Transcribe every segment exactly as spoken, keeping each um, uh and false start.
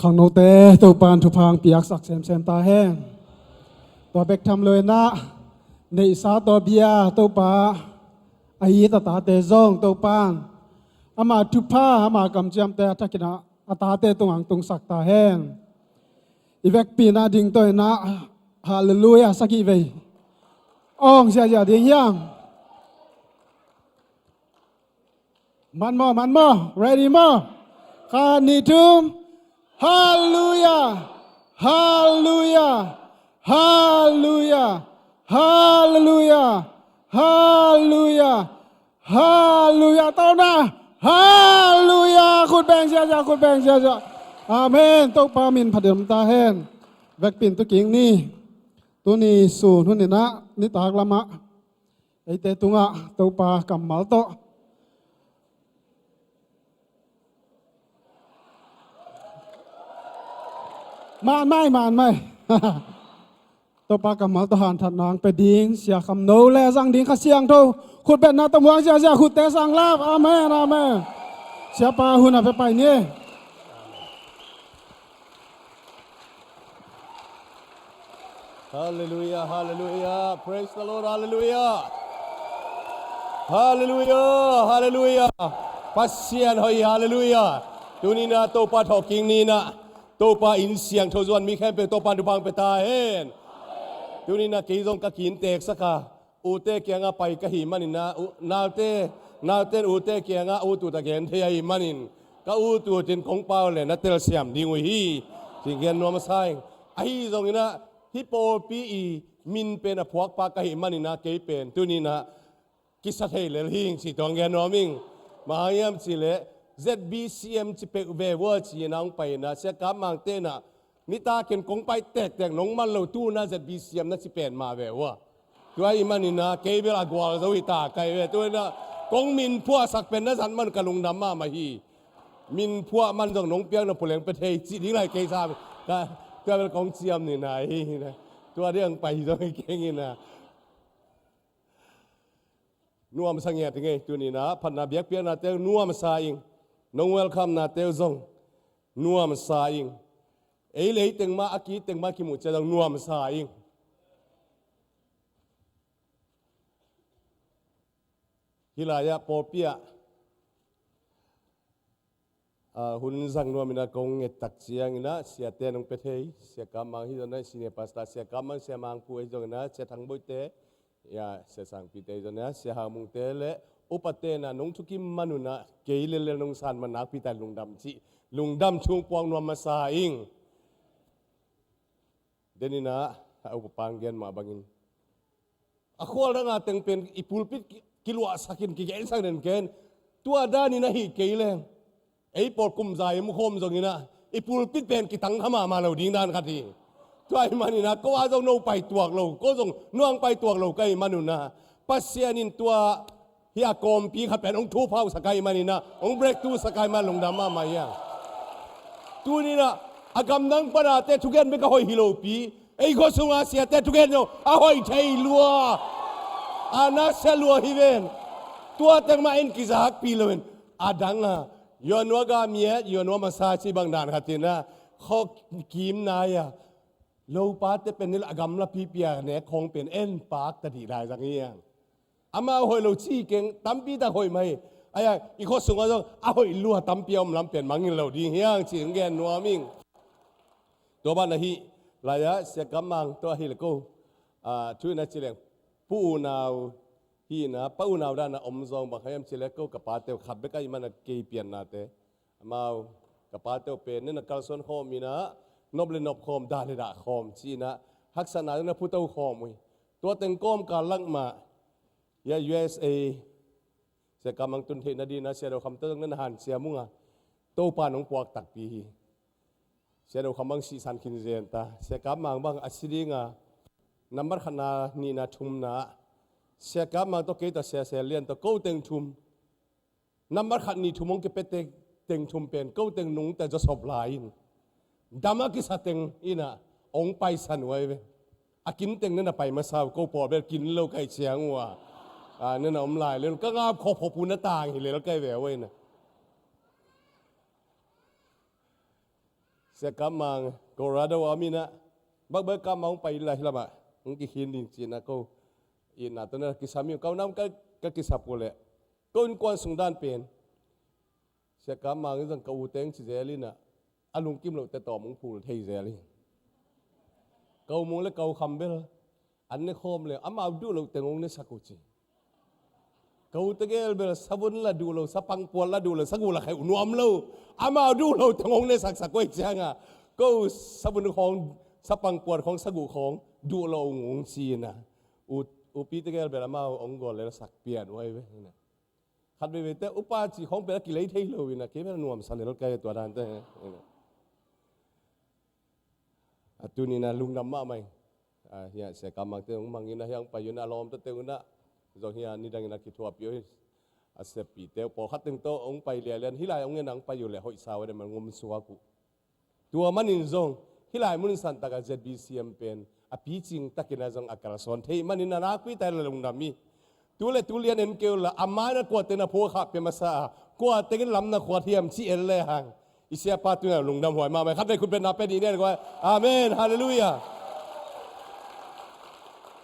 Khangnote Topan thupha piaksak semsem ta hen. Tua bek tham lo in ah, neihsa tawh bia Topa a it a tate zong Topan ama thupha, ama kamciamte a thakin ah a tate tungah tungsak ta hen. I vekpi in ah ding tawh in ah, Halleluiah sagih vei awng ziahziah ding hiam? Man maw, man maw. Ready maw? Khat, nih, thum. Halleluiah. Halleluiah. Halleluiah. Halleluiah. Halleluiah. Halleluiah. Tawh na. Halleluiah. Khut beng ziahziah, khut beng ziahziah. Amen. Topa min phat ding ta hen. Vekpi in tu kik ni. Tuni sun hun in ah, nitak lamah eite tungah Topa kammal tawh. Man mai, man mai. Topa kammal tawh hanthatna hong pia ding Sia Kham No le zang ding Kha Siangtho khutbetna tawh muang ziahziah, khutte sang lap. Amen, amen. Siapa hun a pia pai ni. Halleluiah, halleluiah. Praise the Lord, halleluiah. Halleluiah, halleluiah. Pasian hoih, halleluiah. Tuni in ah Topa thawhkik ni in ah, Topa inn siangtho zuan mi khempeuh Topa in thupha pia ta hen. Tuni in ah kei zong ka kiinteksak a, ute kiangah pai ka hih manin ah, u-, naute, naute in ute kiangah ut ut a gen thei ahih manin, ka ut ut in kong pau le na telsiam ding uh hi, ci gen nuam a sa ing. Ahi zongin ah, hih pawlpi i min pen a phuakpa ka hih manin ah, kei pen tuni in ah kisa thei lel hi ing ci tawh gen nuam ing. Bang hang hiam cih leh Z B C M ci peuh ve ua ci-in ah hong pai in ah, Sia Kap Mangte in ah, nitak in kong pai tektek nong man lo, tu in ah Z B C M na ci pen mah ve ua. Tua ahih manin ah kei bel a gualzo hi ta ka hi ve. Tu in ah kong min phuahsak pen na zat man ka lungdam mahmah hi. Min phuah man zong nong piak na puleng pia thei cih ding lai kei sa. Ka, tua bel kong ciam ni na hi na. Tua ding pai zong hi keng in ah. Nuamsa ngiat ing ei, tuni in ah phatna biakpiaknate uh nuamsa ing. Nong welcomenate uh zong nuamsa ing. Ei le ei teng mah, a ki teng mah kimuh ciang zong nuamsa ing. Hih lai-ah pawlpi ah, ah, hun zang nuam in ah kong nget tak ciangin ah, siate nong pia thei, Sia Kap Mang hi zongin ah, Senior Pastor Sia Kap Mang, Sia Mang Pu hi zongin ah, Sia Thang Boite, ya, Sia Sang Pite hi zongin ah, Sia Hau Mungte le upate in ah nong thukim man un ah, kei lel lel nong san man nakpi tak lungdam cih, lungdam thu puak nuam masa ing. Den in ah, a upa pang gen mah bangin, a khual dang a teng pen i pulpit ki-, kiluahsak in, kigensak den ken. Tua dan in ahi kei leng, ei pawl kum za i mu khawm zongin ah, i pulpit pen kitang kha mahmah lo ding dan khat hi. Tua ahih manin ah, ko a zong no pai tuak lo, ko zong no hong pai tuak lo ka hih man un ah, Pasian in tua hih a kawmpi khat pen hong thuphauhsak ahih manin ah, hong breakthrough sak ahih man lungdam mahmah hi a. Tuni in ah, a gamdang pan a te thugen bek a hoih hi lopi, ei khua sunga siate thugen zong a hoih thei lua. A nasia lua hi ven. Tua teng mah in kizakpih lo in, a dang a, yuanua ga miat, yuanua masa ci bang dan khat in ah, khuakim nai a, lopate pen ni la a gamla pipi a nek khawng pen en pak ta dih lai zang hi a. Amau hoih lo ci keng, tampi tak hoih mah hi. Ahi a, i khua sungah zong a hoih lua tampi a om lam pen mangngilh lo ding hi hang ci hong gen nuam ing. Tua ban ahih lai-ah Sia Kap Mang tawh ahih leh ko, ah, thu in a ci leng, Pu Unau hi in a, Pa Unau dan a om zong bang hiam cih leh ko ka pate uh khat bek ahih man a, kei piannate. Amau, ka pate uh pen, na kalsuan khawm in a, nop le nop khawm, dah le dah khawm ci in a, haksatna zong na phuto khawm uh hi. Tua teng kawmkal lak mah, ya U S A, Sia Kap Mang tun theih nading in a, Sia Do Kham tawh zong na na hanciam ung a, Topa in hong puak takpi hi. Sia Do Kham Mang sihsan khin zen ta, Sia Kap Mang bang a si ding a, nambat khatna, nihna, thumna, Sia Kap Mang tawh kei tawh Sia Sel Lian tawh ko teng thum. Nambat khat, nih, thum hong kipia teng, teng thum pen ko teng nungta Joseph lai in, dam a kisa teng in a hong paisan uh ahi ve. A kin teng na na pai masa uh, ko pawl bel kin lo ka hih ciang uh a, a, na na om lai lel, ka ngap khop khop uh na tang hi lel ka hi ve uh ahi na. Sia Kam Mang, Colorado a om inah, bakbak Kam Mang hong pai lai hi lamah hong kikhin ding ci-inah ko itna tawh na kisam hi. Ko nam ka, ka kisap uh leh ko innkuan sung dan pen Sia Kam Mang in zong ka u teng ci zel inah, a lungkim loh teh tawm hong phul thei zel hi. Ko mung le ko kham bel an ne khawm le amau duh loh teng hong ne sak uh ci. Ko tegel bel savun la duh lo, sapangpuat la duh lo, saguh la khaih uh nuam lo, amau duh loh teng hong ne saksak uh ahih ciangah ko savun khawng, sapangpuat khawng, saguh khawng duh lo ung ung ci inah, u, upi tegel bel amau hong gol le la sak pian uh ahi ve. Khat veivei teh upa cih khawng pen a kilei thei lo inah, kei pen a nuamsa lel ka hi tua dan teh. A tuni inah lungdam mahmah ing. A, hiah Sia Kam Mang te hong mang inah hiah hong pai uh inah, a lawmta te uh inah zong hiah nidang inah kithuahpih uh hi. A siapi te uh pawlkhat teng tawh hong pai lialian, hih lai hong en a hong pai uh leh hoih sa uh a, deih man ngom suak uh. Tua manin zong hih lai mun santak ah Z B C M pen a picing takin ah zong a kalsuan thei manin a nakpi tak in la lungdam hi. Tu le tu lian en kei un la, a ma-in ah kua teng na phuak khah pia masa a, kua teng in lam na khuat hiam ci en le hang, i siapa tungah lungdam huai mahmah. Khat vei khut beng na pia dih ni, en kua. Amen, halleluiah.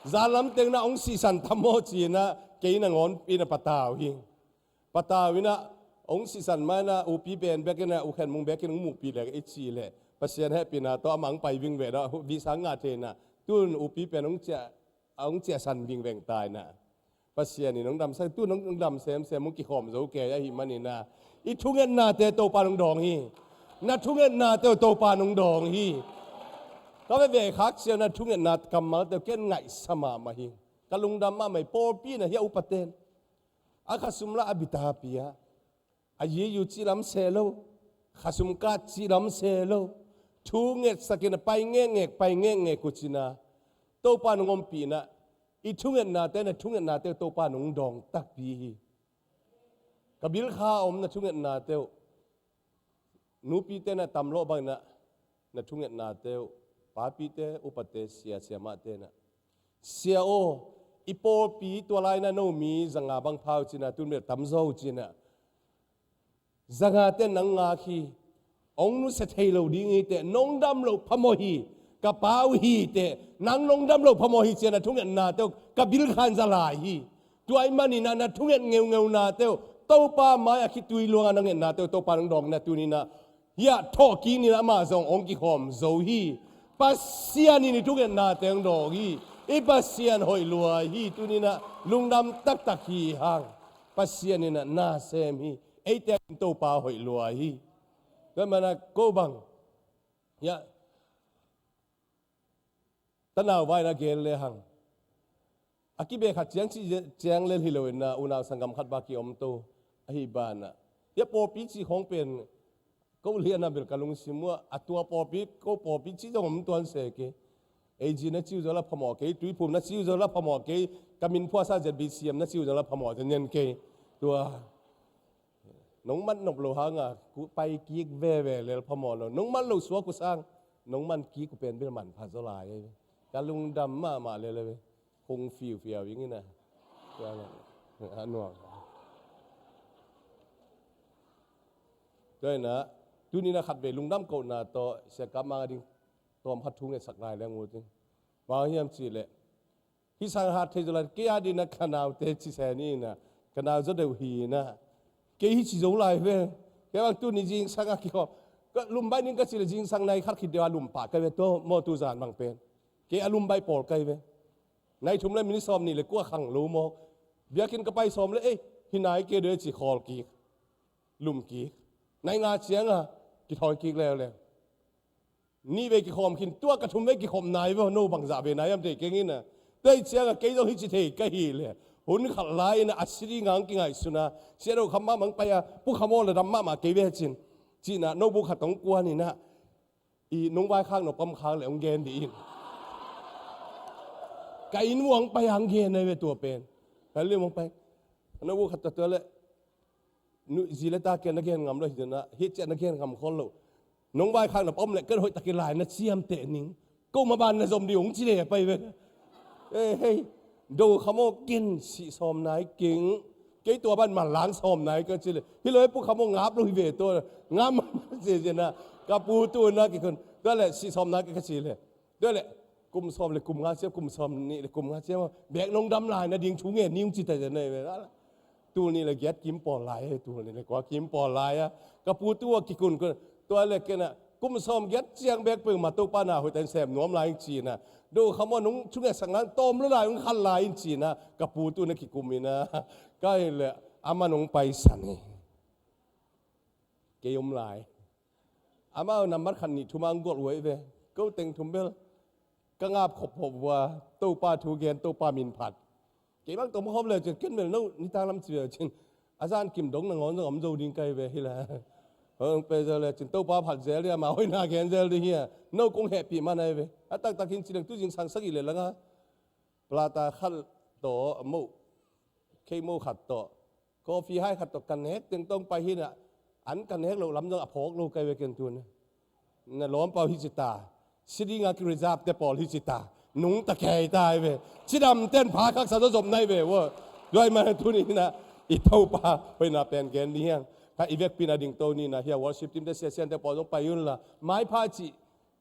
Zan lam teng na hong sihsan tam maw ci inah kei nangawn in ah patau hi. Patau inah hong sihsan ma inah upi pen bek inah, U Khen Mung bek in hong muhpih leh i cih leh Pasian hehpihna tawh amah hong pai vingveng inah, visa ngah thei inah, tun upi pen hong ciah, hong ciahsan vingveng ta inah, Pasian in hong damsak, tun hong dam semsem, hong kikhawm zo kei ahih manin ah, i thungetnate Topa in hong dawng hi. Na thungetnate uh Topa in hong dawng hi. Ka veve khak ciang na thungetna kammalte uh ken ngaihsa mahmah hi. Ka lungdam mahmah hi. Pawlpi inah hiah upaten a khasum lah a bitapi a, a yiyu cih lam seh lo, khasum kat cih lam seh lo, thu ngetsak inah pai ngekngek, pai ngekngek uh ci inah, Topa in hong ompih inah, i thungetnate, na thungetnate uh Topa in hong dawng takpi hi. Ka bilkha a om na thungetnate uh, nupite na tamlawh bang inah na thungetnate uh, papite, upate, sia, siamahte na, Sia aw, i pawlpi tua lai inah no mi zanga bang pha uh ci inah, tun bel tamzaw uh ci inah, zangate nang ngak hi. Hong nusia thei lo ding hi teh, nong dam loh phamawh hi. Ka pa uh hi teh, nang nong dam loh phamawh hi ci inah thungetnate uh ka bilkha in za lai hi. Tua ahih manin ah na thunget ngeungeunate uh Topa mai-ah khitui luangah na ngetnate uh Topa in hong dawng inah, tuni inah hiah thawhkik ni inah amah zong hong kikhawm zo hi. Pasian in i thungetnate hong dawng hi. I Pasian hoih lua hi. Tuni inah lungdam taktak hi hang. Pasian in ah na sem hi. Eite in Topa hoih lua hi. Tua ahih manin ah ko bang hiah tanau vai na gen le hang, a kibe khat ciang cih ciang lel hi lo inah, unau sanggam khat bang kiom to ahih banah, hiah pawlpi cih khawng pen ko lian a bel ka lungsim uh ah, a tua pawlpi, ko pawlpi cih zong om tuan se kei. A G na ci uh zong la phamawh kei, Tuiphum na ci uh zong la phamawh kei, ka min phuahsa Z B C M na ci uh zong la phamawh zanian kei. Tua nong mat nop loh hangah pai kik veve lel phamawh lo. Nong mat loh suak uh sang nong man kik uh pen bel manpha zaw lai. Ka lungdam mahmah lel ve. Hong fiufiau ing inah. A nuam. Tua inah tuni inah khat vei lungdam kohna tawh Sia Kam Mang a ding tawm khat thu ngetsak lai leng uh cin. Bang hiam cih leh, hih sang hat thei zaw lai, kei a ding inah ka naute ci se ni inah, ka nau zaw deuh hi inah, kei hih ci zo lai ve. Kei bang tuni zingsang a kikhawm, ka lumbai ning ka cih leh zingsang nai khat khit deuh a lum pah ka hi ve, tua maw tu zan bang pen. Kei a lumbai pawl ka hi ve. Nai thum le minit sawm nih le kua khang lo maw. Biakinn ka pai sawm le, ei, hi nai kei deuh ci khawl kik. Lum kik. Nai nga ciang a kithawi kik leuleu. Nih vei kikhawm khin, tua ka thum vei kikhawm nai ve, no bangzah vei nai hiam thei keng inah. Tua ahih ciangah kei zong hih ci thei ka hi leh, hun khat lai inah a siri ngang kingaihsun a, Sia Do Kham Mang pai a, Pu Kham aw, la dam mahmah kei ve cin, ci inah notebook khat hong kuan inah, i nong vaikhak nop kam khak leh hong gen dih in. Ka inn uh hong pai a hong gen ahi ve tua pen. Ka lim hong pai, notebook khat tua tua leh, nu, zi le ta kiang na gen ngam lo hi, na hih ciah na gen ngam khol lo. Nong vaikhak nop om leh ken hoih takin lai na ciamteh ning. Ko ma ban na zom dih hong ci leh pai ve. Eh, hei, Do Kham aw, ken sih sawm nai keng. Ei tua ban manlang sawm nai ka ci le. Hi lo ei pu kha maw ngap lo hi ve tua. Ngap ma ci ci na. Ka pu tu na kikhun. Tua le si sawm nai ka ci le. Tua le kum sawm le kum nga cia kum sawm nih le kum nga cia maw. Bek nong dam lai na ding thu ngen ni ung ci ta ci na hi ve. Tul nih le giat kim pawl lai, tul nih le kua kim pawl lai a. Ka pu tu a kikhun kun. Tua le kena kum sawm giat ciang bek peng ma Topa na hoih tan sem nuam lai ing ci na. Do kha maw nung thu ngen sak nan tawm lo lai ung khan lai ing ci na. Ka pu tu na kikum ina. Ka hi le ama nong paisan hi. Kei om lai. Ama nambat khat nih thum ang gol uai ve. Ko teng thum bel. Ka ngap khop khop vua. Topa thu gen, Topa min phat. Kei bang tong khop le cin, ken mel no, ni tang lam ci ve cin. A zan kim dong na ngon zong om zo ding kai ve hi la. Hong pe zo le cin, Topa phat zel dia, ma hoih na gen zel ding hia. No kong hehpih man ai ve. A taktak hin ci leng tu zing sang sagi le langa. Plata khat tawh, mo. Kei mo khat tawh. Coffee hai khat tawh kan hek teng tong pai hi na. An kan hek lo lam zong a phawk lo kai ve ken tu na. Na lawm pau hi ci ta. Sidinga ki reserve te pawl hi ci ta. Nung ta kei ta ai ve. Cidam ten pha khak sa zo zop nai ve wo. Duai ma tu ni na. I Topa. Hoi na pen gen ni hiang. Ka i vek pina ding to ni na. Hia worship team te sia sian te pawl zong pai un la. Mai pha ci.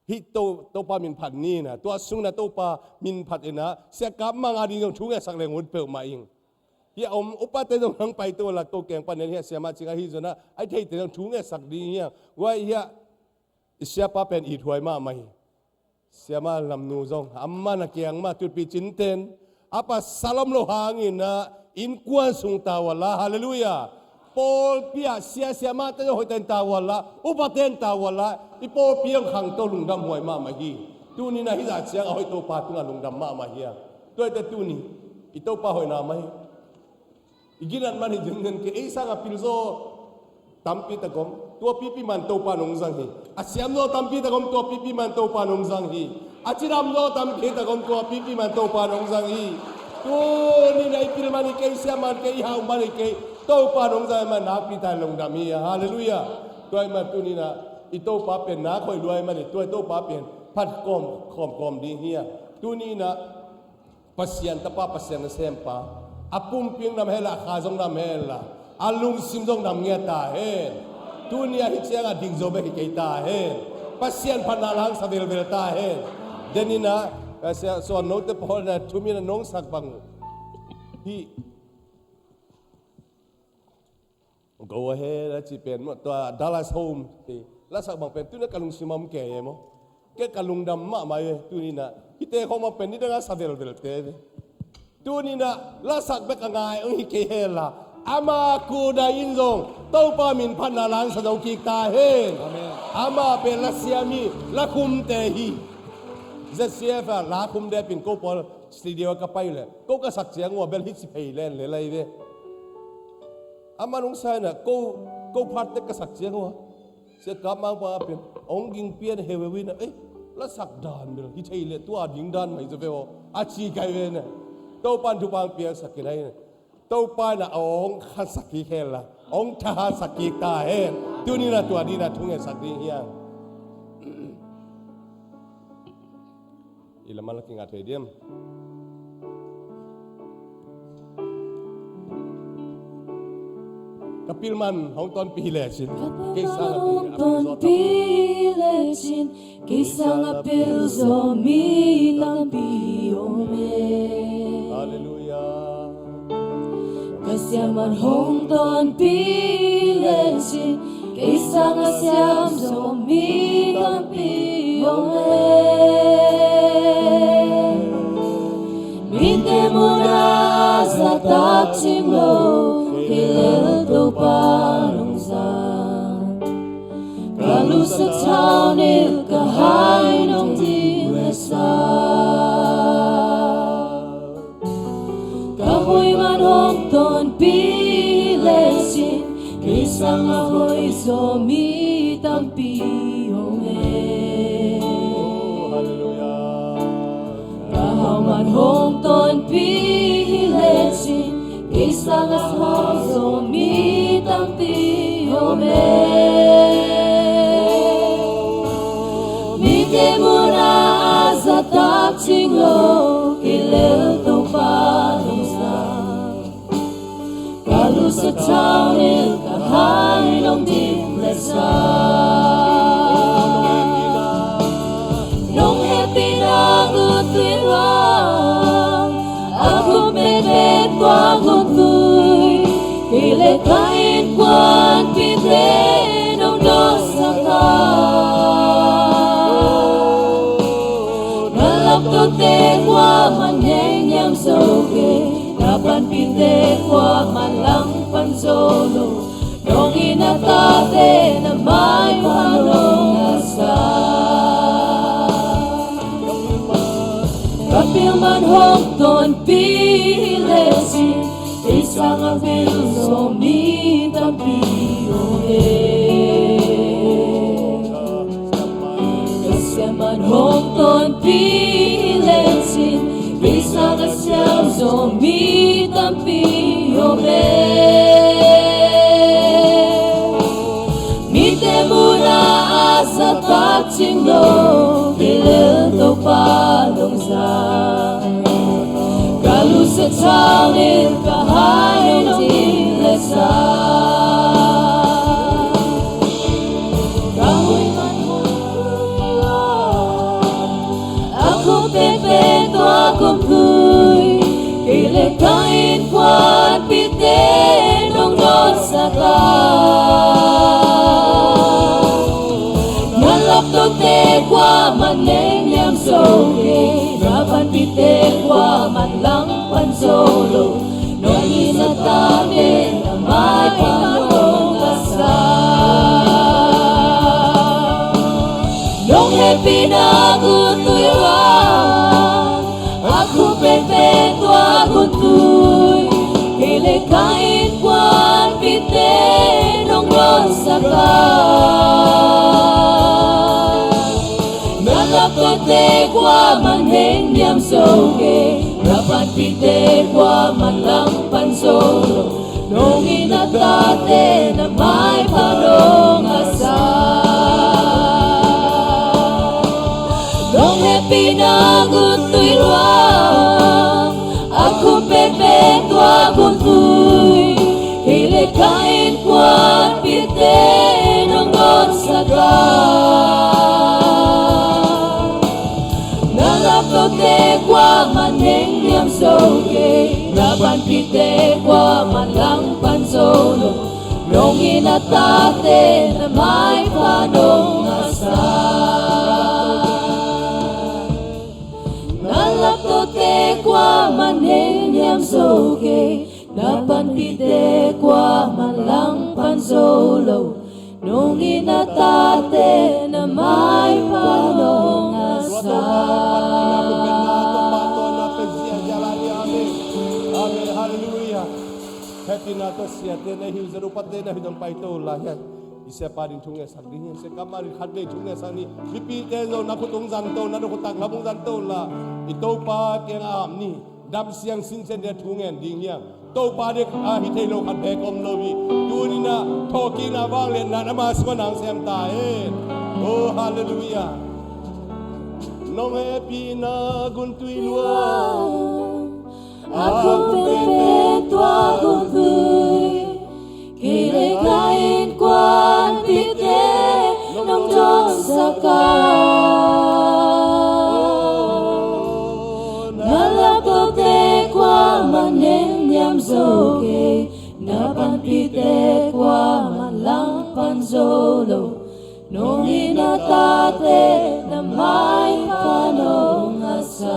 Hi to, Topa min phat ni na. Tua sung na Topa min phat ina. Sia kap ma nga ding zong thu ngen sak leng un peuh ma ing. Hia om upa te zong hang pai to la to keng pa nen hia sia ma cing a hi zona. Ai thei te zong thu ngen sak ding hia. Wai hia. I siapa pen i thuai mahmah hi. Siama lamnu zong amah na kiang mah tutpi cinten a pasal om lo hangin ah innkuan sung tawala, halleluia. Pawlpi ah sia siamate zong hoihten tawala, upaten tawala, i pawlpi zong khangto lungdam huai mahmah hi. Tuni na hizah ciang a hoih Topa tungah lungdam mahmah hi a. Tuaite tuni i Topa hoihna mah hi. I ginat man hi zenzen kei, ei sanga pilzaw tampi tak om, tua pipi man Topa nong zang hi. A siamzaw tampi tak om, tua pipi man Topa nong zang hi. A cidamzaw tampi tak om, tua pipi man Topa nong zang hi. Tuni na i pil man hi kei, siam man kei, i hau man hi kei, Topa nong zang man nakpi ta lungdam hi. Halleluia. Tua hi man tuni na i Topa pen nak hoih luai man hi, tua i Topa pen phat kawm kawm kawm ding hi a. Tuni na Pasian tapa, Pasian nasempa, a pumpi hong nam hela, a kha zong nam hela, a lungsim zong nam ngia ta hen. Tuni a hi cianga ding zo bek hi kei ta hen. Pasian phatna langsa velvel ta hen. Denina suan note pawl na thumina nong sak bang hi. Go ahead a ci pen maw, tua Dallas Home hi. Lasak bang pen tuna ka lungsim a om kei e maw. Kei ka lungdam mahmah e tuni na. Hite khawng bang pen nidanga sa velvel te ve. Tuni na lasak bek a ngai ong hi kei hela, ama kudai in zong Topa min phatna langsa zo kik ta hen. Amen. Ama pen la siam hi, la khumte hi. Z C F a la khum depin ko pawl studio ka pai le ko ka sak ciang ua bel hi ci phei len le lai ve. Aman hong saina ko, ko phat tek ka sak ciang ua. Sia kap mang pa pen hong ging pian heu heu ina, eh, la sak dan bel hi thei le tua ding dan mai zo ve aw, a ci kai ve na. Topan thupang piang sak kinai na. Topa na hong khan sak kik hen la, hong thahat sak kik ta hen. Tuni na tua dina thungen sak ding hiang. I laman la kinga thei diam. Ka pilman hong tonpi hi lecin. Ka pilman hong tonpi hi lecin. Kei sanga pilzaw mi tampi om e. Halleluia. Ka siaman hong tonpi lecin. Kei sanga siamzaw mi tampi om e. Mite muna a zatak cing lo, kei lel Topa nong zang. Ka lusak thaunil ka hai nong ding le sa. Ka hoih man hong tonpi hi lecin, kei sanga hoih zaw mi tampi om e. Ka hau man hong tonpi hi lecin, kei sanga hau zaw mi tampi om e. Mite muna a zatak cing lo, kei lel Topa nong zang. Ka lu Tawh nil ka hai nong dim le sa. Nong hehpihna gun tui luang, a khum pekpek tua gun tui. Kei le ka innkuanpihte nong dawngsak a, na laptohte kuaman heng hiam zo kei. Na panpihte kuaman langpan zo lo. Nong it na tate na maipha nong a sa. Ka pil man hong tonpih le cin, kei sangin a pil zo mi tampi om e. Ka siam man hong tonpih le cin, kei sangin a siam zo mi tampi om e. Mite muhna a zahtak cing lo, kei le Topa lungzang. Ka lusa tawh nil ka hai nong dim le sa. Ka hui man hong tonpih, a khum pekpek tua gun tui. Kei le ka innkuanpihte nong dawngsak a, na laptohte kuaman heng hiam zo kei. Na panpihte kuaman langpan zo lo. Nong it na tate na maipha nong a sa. Nong hehpihna gun tui luang, a khum pekpek tua gun tui. Kei le ka innkuanpihte nong dawngsak a, na laptohte kuaman heng hiam zo kei. Na panpihte kuaman langpan zo lo. Nong it na tate na maipha nong a sa. Nong hehpihna gun tui luang, a khum pekpek tua gun tui. Kei le ka innkuanpihte nong dawngsak a, na laptohte kuaman heng hiam zo kei. Na panpihte kuaman langpan zo lo. Nong it na tate na maipha nong a sa. Na laptohte kuaman heng hiam zo kei. Na panpihte kuaman langpan zo lo. Nong it na tate na maipha nong a sa. Amen. Halleluia. Hehpihna tawh siate na hi uh, zan upate na hi uh, zan pai to la hian. I siapa ding thu ngetsak ding hian, sia kama ding khat vei thu ngetsak ni. Mipite zo na khut hong zan to, na khut tak lam hong zan to la. I Topa kiang a ap ni. Dam siang sin chen dia thu ngen ding hian. Topa ding a hi thei lo khat bek om lo hi. Tunin a thawhkikna vangliatna na ma sungah nang sem ta hen. Oh, halleluia. Nong hehpihna gun tui luang, a khum pekpek tua gun tui. Kei le ka innkuanpihte nong dawngsak a, na laptohte kuaman heng hiam zo kei. Na panpihte kuaman langpan zo lo. Nong it na tate na maipha nong a sa.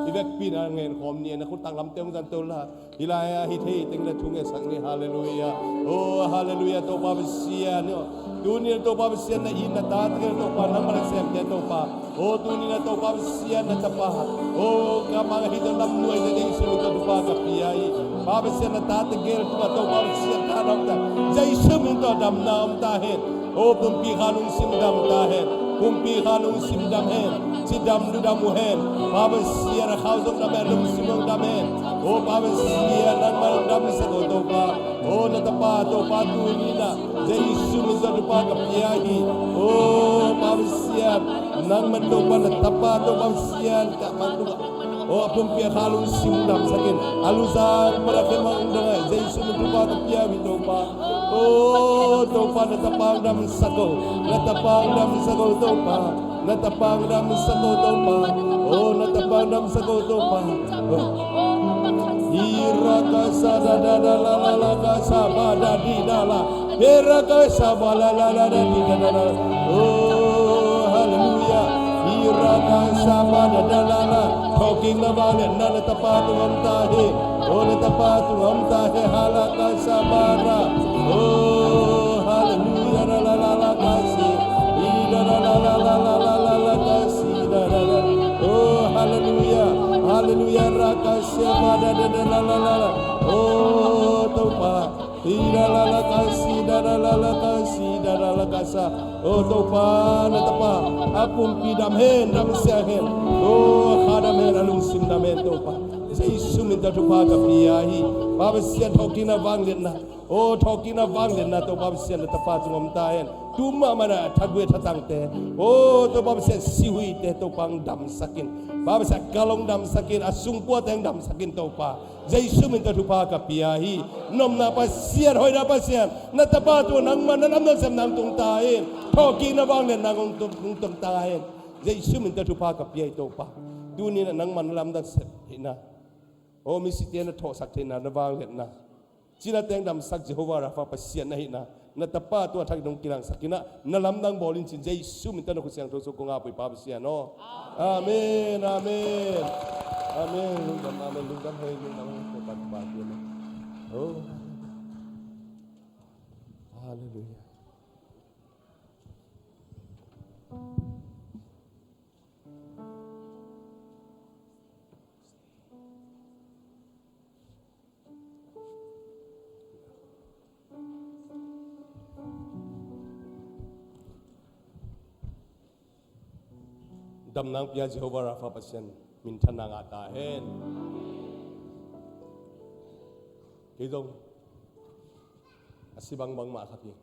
I vekpi-in a ngen khawm ni, na khut tak lamte hong zan to la. Hi lai-ah hi thei teng le thu ngetsak ni. Halleluia. Oh, halleluia. Topa Pasian, oh, tuni-in Topa Pasian na it na tate, Topa nangmah na semte Topa. Oh, tuni-in a Topa Pasian na tapa. Oh, ka mang hi ta lam nuai ta ding sin ka Topa ka pia hi. Pa Pasian na tate gel tungah Topa Pasian ta dam ta. Jesu min tawh damna om ta hen. Oh, pumpi kha lungsim dam ta hen. Pumpi kha lungsim dam hen. Cidam ludam uh hen. Pa Pasian a khau zong dam hen, lungsim zong dam hen. Oh, Pa Pasian nangmah dam sak o Topa. Oh, na tapa Topa tuni-in a Jesu min tawh Topa ka pia hi. Oh, Pa Pasian, nangmah Topa na tapa Topa Pasian ka mang tungah O, a pumpi a kha lungsim damsak in, a luzang pan a khemang dong a, Jesu min thupha ka pia hi Topa. O Topa, na tapa hong damsak o, na tapa hong damsak o Topa, na tapa hong damsak o Topa. O, na tapa hong damsak o Topa. O. Ira kasa da da da la la la kasa ba da di da la. Ira kasa ba la la la da di da da la. O, hallelujah. Ira kasa ba da da la la. Thawhkikna vangliatna na tapa tung om ta hi. O, na tapa tung om ta hi. Hala kasa ba ra. O, hallelujah. La la la la kasi. Ira la la la la la la la kasi. Da da da. O, hallelujah. Hallelujah. Ra kasi. Sia ba da da da la la la la. O Topa. Hi da la la ka si da da la la ka si da da la ka sa. O Topa, na tapa a pumpi dam hen, dam sia hen. O kha dam hen, a lungsim dam hen Topa. Jesu min tawh thupha ka pia hi. Pa Pasian, thawhkikna vangliatna. O thawhkikna vangliatna Topa Pasian, na tapa tung om ta hen. Tu mahmah na thagui thatangte. O Topa Pasian, sihuite Topa hong damsak in. Pa Pasian, kal hong damsak in, a sungkuate hong damsak in Topa. Jesu min tawh thupha ka pia hi. Nopna Pasian, hoihna Pasian, na tapa tungah nangmah na lamdang sem nang tung ta hen. Thawhkikna vangliatna hong tung, hong tung ta hen. Jesu min tawh thupha ka pia hi Topa. Tuni-in nangmah na lamdang sem hihna. O misite na thawhsak theihna, na vangliatna. Cina teng damsak Jehovah Rapha Pasian na hihna, na tapa tua thak in hong kilangsak in ah, na lamdang bawl in cin Jesu min tawh na khut siangtho sung kong ap uh hi Pa Pasian aw. Amen, amen. Amen. Lungdam, amen. Lungdam hei, lungdam hei. Ko pan pa tu na. Oh. Hallelujah. Damna hong pia Jehovah Rapha Pasian minthanna ngah ta hen. Kei zong a si bangbang mah khat hi.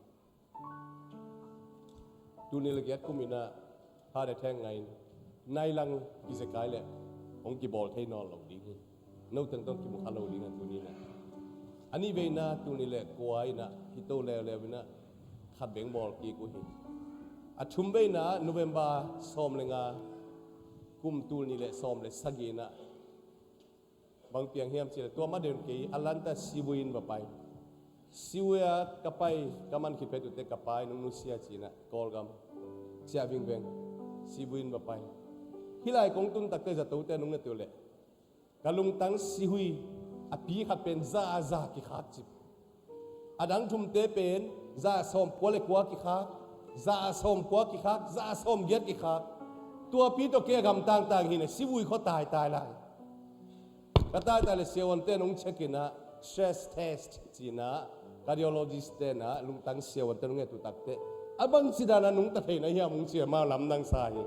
Tul nih le giat kum in ah Father Theng Ngai in nai lang kizekai leh hong kibawl thei nawn lo ding hi. No teng tawh kimu kha lo ding a tuni in ah. A nih veina tul nih le kua in ah hih to leuleu in ah khat beng bawl kik uh hi. A thum veina November sawm le nga kum tul nih le sawm le sagih in ah bang piang hiam cih leh tua mah deuh kei Atlanta Sibui in va pai. Sibui ah ka pai, ka man khit phet uh teh ka pa in hong nusia ci-in ah Kawlgam ciah vingveng Sibui in va pai. Hih lai kong tun tak teh zatote nong et uh leh ka lungtang sihui a pi khat pen za a za kikhak cip. A dang thumte pen za a sawm kua le kua kikhak, za a sawm kua kikhak, za a sawm giat kikhak. Tua pi tawh kei a gamtang tang hi na, sihui khaw taitai lai. Ka taitai le siavuante in hong check in ah, stress test ci-in ah, cardiologist te in ah lungtang siavuante in hong et uh tak teh a bangci dan a nungta thei na hiam hong ci a, amau lamdang sa hi.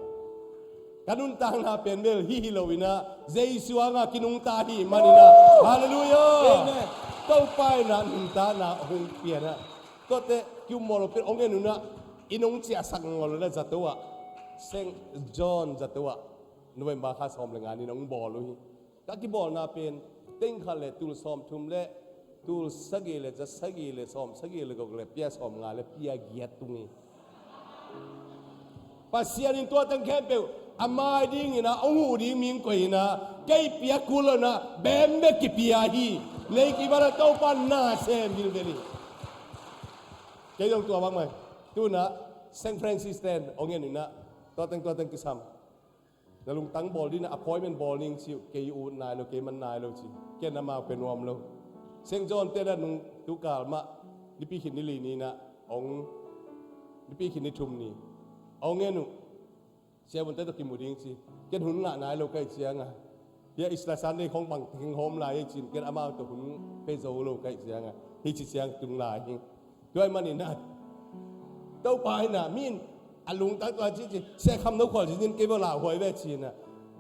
Ka nuntakna pen bel hih hi lo in ah Jesu hangah kinungta hi man in ah. Halleluiah. Amen. Topa in ah nuntakna hong pia in ah. Tuate kium mawl lo pen hong en un ah, inn hong ciahsak ngol le zato ah, Saint John zato ah November kha sawm le nga ni-in hong bawl uh hi. Ka kibawlna pen teng khat le tul sawmthum le tul sagih le za sagih le sawm sagih le guk le pia sawm nga le pia giat tung hi. Pasian in tua teng khempeuh a mai dingin ah hong huh ding mi hong koih in ah, kei pia kul lo in ah bem bek kipia hi. Nei kibat a Topa na sem vilvel hi. Kei zong tua bangmah hi. Tu-in ah Saint Francis ten hong en in ah, tua teng tua teng kisam. Na lungtang bawl ding, na appointment bawl ning ci uh, kei ut nai lo, kei man nai lo ci. Ken amau pia nuam lo. Saint John te na nung tu kal mah nipi khit ni li ni-in ah hong, nipi khit ni thum ni hong en uh. Siavuante tawh kimu ding ci. Ken hun ngah nai lo ka hih ciang a, hia Easter Sunday khong bang teng hawm lai hi ci-in ken amau tawh hun pia zo lo ka hih ciang a, hih ci ciang tung lai hi. Tua ahih manin ah Topa in ah mi in a lungtang tua ci ci, Sia Kham No Khual ci-in kei bel lauhuai ve ci-in ah.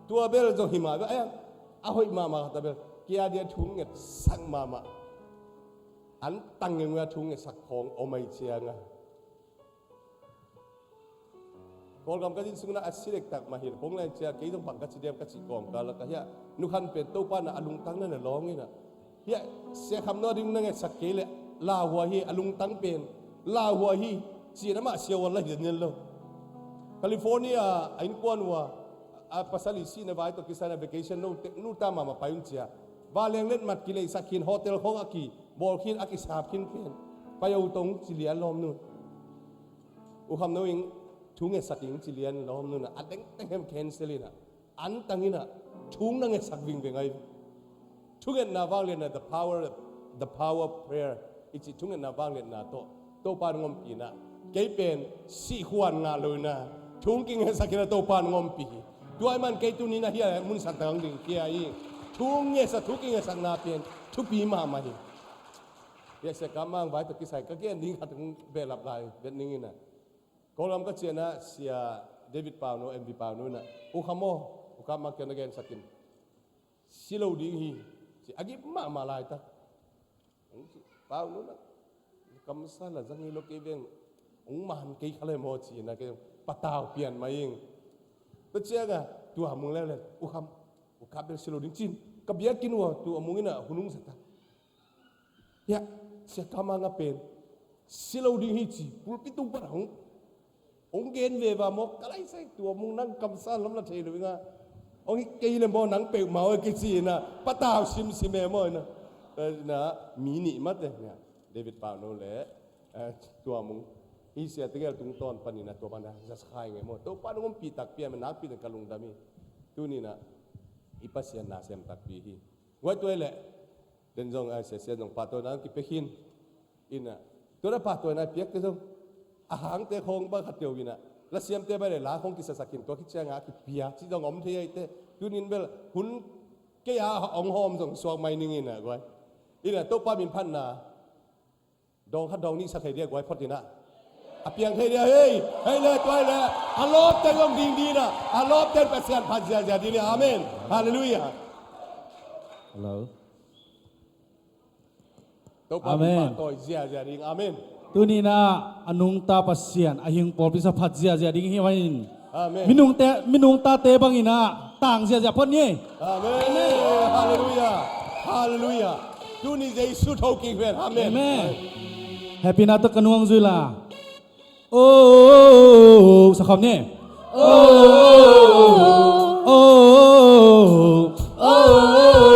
Tua bel zong hi mah ve, a hoih mahmah khat a bel kei a dia thu ngetsak mahmah, an tang ngengua thu ngetsak khawng om ahih ciang a, Kawlgam ka din sungin ah a si dektak mah hi. Kong leng cia kei zong bang ka ci diam ka cih kawmkal ah ka hiah, nu Khan pen Topa in ah a lungtang na na lawng in ah, hiah Sia Kham No a ding na ngetsak kei leh lauhuai hi, a lungtang pen lauhuai hi, ci-in amah siavuan la hi a nial lo. California a innkuan uh a, a pasal i sihna vai tawh kisai in ah vacation no te, nu ta mahmah pai un cia. Vanleng letmat kileihsak khin, hotel khawng a kibawl khin, a kisap khin pen pai o tong ci lian lawmnu. U Kham No ing, thu ngetsak ing ci lian lawmnu in ah a dengteng hem cancel in ah, antang in ah thu na ngetsak vingveng ahi. Thungetna vangliatna, the power, the power of prayer i cih thungetna vangliatna tawh Topa in hong ompih in ah, kei pen sihkhuan ngah lo in ah thu kingetsak in ah Topa in hong ompih hi. Tua ahih man kei tuni in ah hiah mun santak hong dingkhia hi. Thu ngetsak, thu kingetsak na pen thupi mahmah hi. Hiah Sia Kam Mang vai tawh kisai ka gen ding khat hong behlap lai vet ning in ah, Kawlgam ka ciang ah Sia David Pauno, M V Pauno in ah, U Kham aw, U Kam Mang kiang na gensak in, si lo ding hi, ci a gim mahmah laitak. Pauno in ah, kamsang la za ngei lo, kei veng hong man kei kha le maw ci-in ah kei patau pian mah ing. Tua ciang ah Tua Mung leuleu, U Kham, U Kam bel si lo ding ci-in ka biakinn uah Tua Mung in ah hun hong zatak. Hiah Sia Kam Mang a pen si lo ding hi ci pulpit tung pan hong, hong gen veve maw, ka laisai, Tua Mung nang kamsang lam la thei lo ing a, hong hi kei le maw, nang peuhmah aw, kici in ah patau simsim e maw in ah. Eh, na, mi nih mate, na, David Pauno le, eh, Tua Mung, hi sia tegel tungtawn panin ah tua pan ah za sa kha ing e maw. Topa in hong ompih takpi a, nakpi takin ka lungdam hi. Tuni in ah i Pasian na sem takpi hi. Guai, tua hi leh den zong, ai, Sia Sian zong pahtawina hong kipia khin in ah, tua na pahtawina piakte zong a hangte khawng bang khat teu in ah, la siamte bang le la khawng kisasak khin, tua khit ciang a kipia cih zong om thei ahih teh. Tuni in bel hun kei a hong hawm zong suak mai ning in ah, guai. In ah Topa min phatna dawng khat dawng nih sa thei dia, guai, phot in ah. A piang thei dia, hei, hei le, tua hi leh a lawpte zong ding ding in ah, a lawpte in Pasian phat ziahziah ding hi. Amen. Halleluiah. Hello. Topa min pahtawi ziahziah ding. Amen. Tuni in ah a nungta Pasian, a hing pawlpi sa phat ziahziah ding hi mah in. Amen. Minungte, minungtate bang in ah tang ziahziah phot ni. Amen. Halleluiah. Halleluiah. Tuni Jesu tho kik pen. Amen. Amen. Happy na tawh ka nuang zui la. Oh, sa khawm ni. Oh, oh, oh, oh, oh.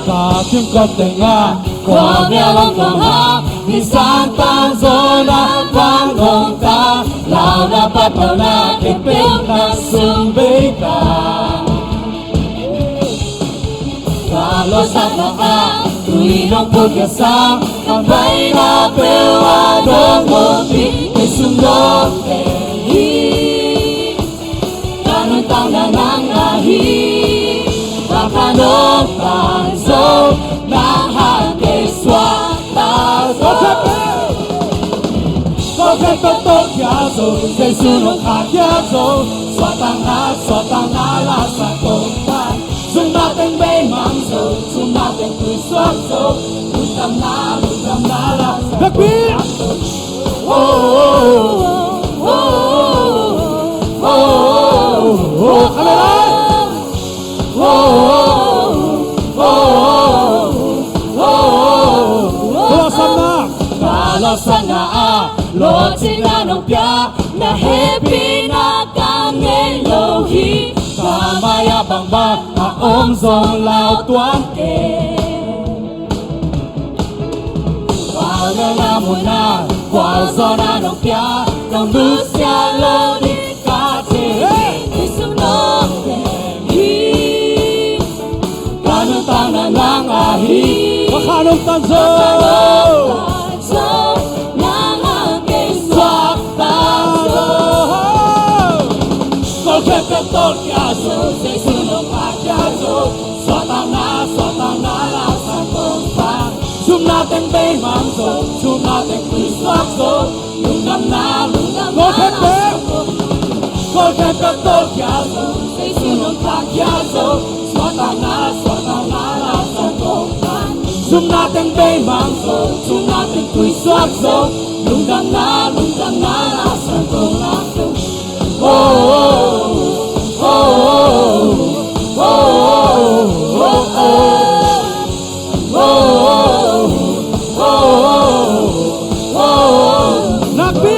Ka kimkot tengah khua ngial hong kong ha, nisan tang zaw na vang hong ta, launa patpauna khempeuh na sung bei ta. Ka lawhsakna ah tui nong put ka sang, ka baina peuh a dong hong pi, kei sung dong teng hi. Ka nuntakna nang ahi, ka khanong pan zo, nang hang kei suakta zo. Ko khen toktok khia zo, Jesu nong khahkhia zo. Suahtakna, suahtakna la sa tong pan, zumna teng bei mang zo, zumna teng tui suak zo. Lungdamna, lungdamna la sa tong pan. Ka lawhsakna ah lawhcinna nong pia, na hehpihna ka ngei lo hi. Ka mai-ah bangbang a om zong lau tuan kei. Khualna mun ah khualzawhna nong pia, nong nusia lo ding ka thei hi. Jesu nong teng hi. Ka nuntakna nang ahi, ka khanong pan zo, nang hang kei suakta zo. Kol khempeuh Tawh kia zo, Jesu nong pha kia zo, suahtakna, suahtakna la sang kong pha. Zumna teng beimang zo, zumna teng tuisuak zo, lungdamna, lungdamna la sang kong pha. Kol khempeuh tawh kia zo, Jesu nong pha kia zo, suahtakna, suahtakna la sang kong pha. Zumna teng beimang zo, zumna teng tuisuak zo, lungdamna, lungdamna la sang kong pha. Nakpi!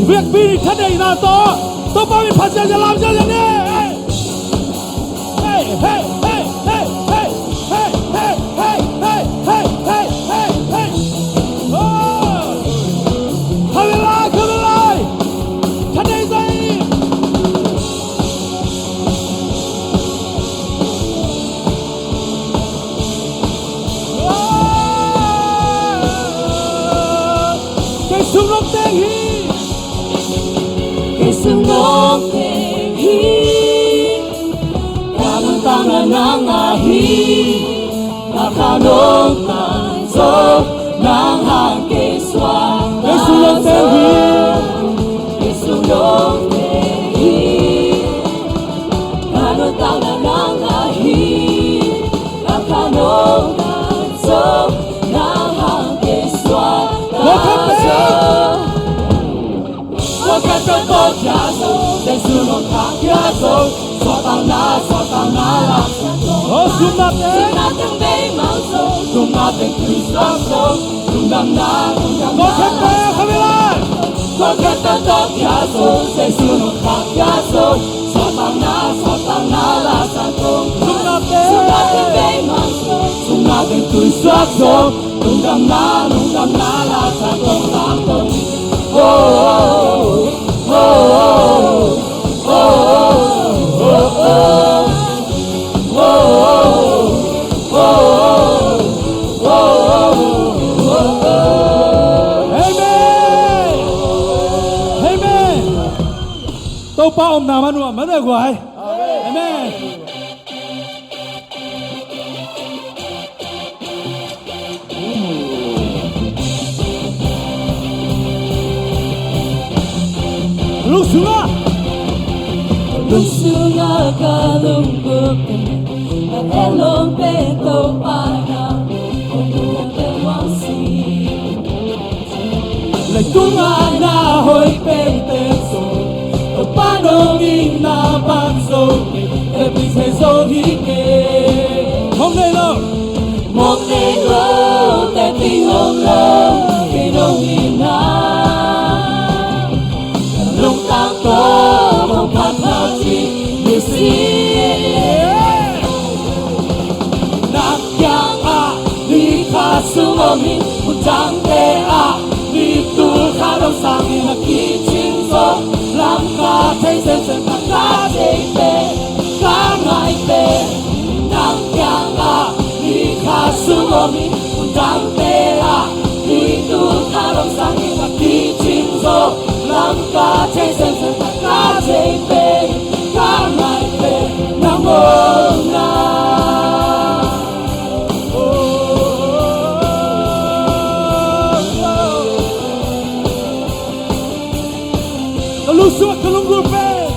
Vekpi ni thaneihna tawh Topa min phat ziahziah lam ziahziah ni. Hey, hey, hey, hey, hey. Hey, hey, hey, hey, hey, hey, hey, hey. Oh. Khavelai, khavelai. Thanei zai. Kei sung nong teng hi. Kei sung nong teng hi. Ka nuntakna nang ahi. Ka kha nong tan zo. Nang hang kei suak. Kei sung nong teng hi. Kei sung nong teng hi. Ka nuntakna nang ahi. Ka kha nong tan zo. Nang hang kei suak. Ka zo. Suak khempeuh tawh kia zo, Jesu nong pha kia zo, suahtakna, suahtakna la sang kong pha. Oh, zumna teng. Zumna teng beimang zo, zumna teng tuisuak zo, lungdamna, lungdamna la sang kong pha. Suak khempeuh tawh kia zo, Jesu nong pha kia zo, suahtakna, suahtakna la sang kong pha. Zumna teng. Zumna teng beimang zo, zumna teng tuisuak zo, lungdamna, lungdamna la sang kong pha. Oh, oh, oh, oh. Amen. Amen. Topa omna man uh a man a guai. Amen. Lungsunga. Lungsunga ka lunggulh pen, ka hehpih pen Topa na, kong lungdam pen wangsi. Leitung a na hoih penpen zong, Topa nong itna bang zong, hehpih thei zo hi kei. Mong nei lo. Mong nei lo, tepih om lo, kei nong itna. Lungtang tawh hong phat phat ding hi si. Nang kiangah mi kha sung om in, hun dangte ah mi tul khat hong sang in, a kicing zo, lam ka thei semsem, ka thei pen, ka ngai pen. Nang kiangah mi kha sung om in, hun dangte ah mi tul khat hong sang in, a kicing zo, lam ka thei semsem, ka thei pen, ka ngai pen, nang om na. Ka lungsim ah ka lunggulh pen.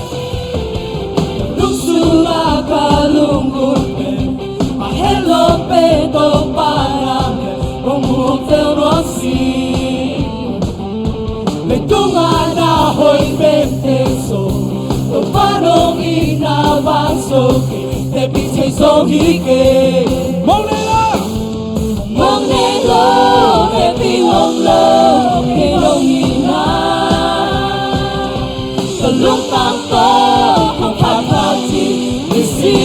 Lungsim ah ka lunggulh pen, a het lo pen Topa na pen kong muh tel nuam si. Leitung a na hoih pen pen zong, Topa nong itna bang zong, hehpih thei zo hi kei. Mong nei lo. Mong nei lo, hehpih om lo, kei nong itna. Ka lungtang tawh hong phat phat ding hi si.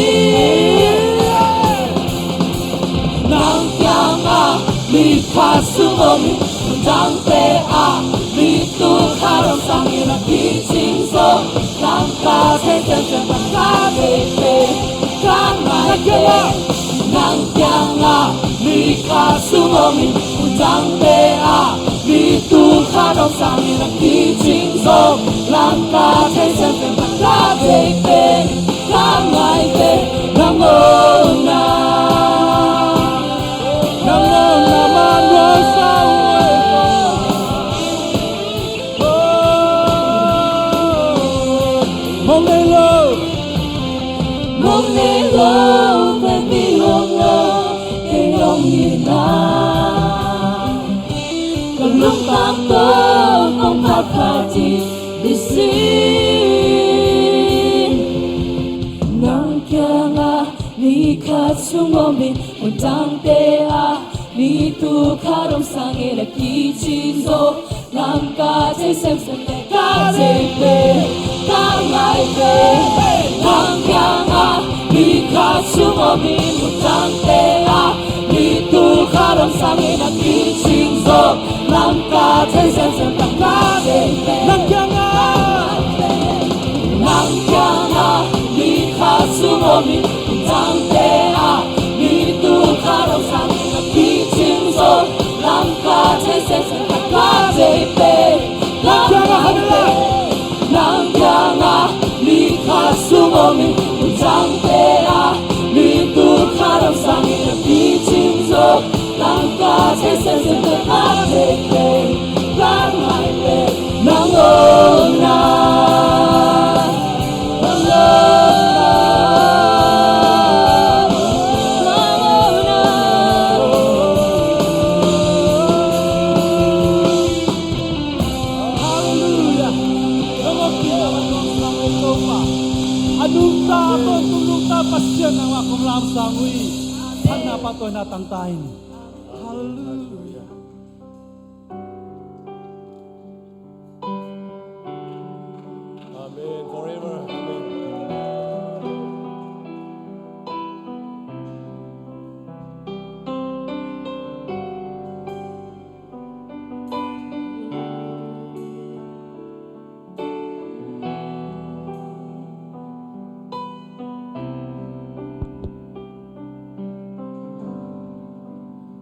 Nang kiangah mi kha sung om in, hun dangte ah mi tul khat hong sang in, a kicing zo, lam ka thei semsem, ka thei pen, ka ngai pen. Nang kiangah mi khat sung om in, hun dangte ah mi tul khat om sangin a kicing zo. Lamka thei semsem, ka thei pen ka ngaite, nang om na, nang om na man lo sa uai. Mong nei lo, mong nei lo, pen mi hong lo, kei hong ina. Ka lungtang tawh kong phat phat ding hi sin. Nang kiangah mi khat sung om in, hun dangte ah mi tul khat om sangin a kicing zo. Lamka thei semsem, ka thei pen ka ngaite, nang kiangah mi khat sung om in, hun dangte ah mi tul khat om sangin a kicing zo. Lamka thei semsem, ka thei pen nang kiangah, nang kiangah mi khat sung om in, hun dangte ah mi tul khat om sangin a kicing zo. Lamka thei semsem, ka thei pen ka ngaite, nang kiangah mi khat sung om in, hun dangte ah mi tul khat om sangin a kicing zo. Lamka thei semsem, ka thei pen ka ngaite, nang om na, nang om na, nang om na. Halleluiah. Nong om kik a, nong sang uh hi Topa. A nungta, a tawntung nungta Pasian nangmah kong lamsang uh hi. Phatna, pahtawina tangta in. Halleluiah. Amen. Forever. Amen.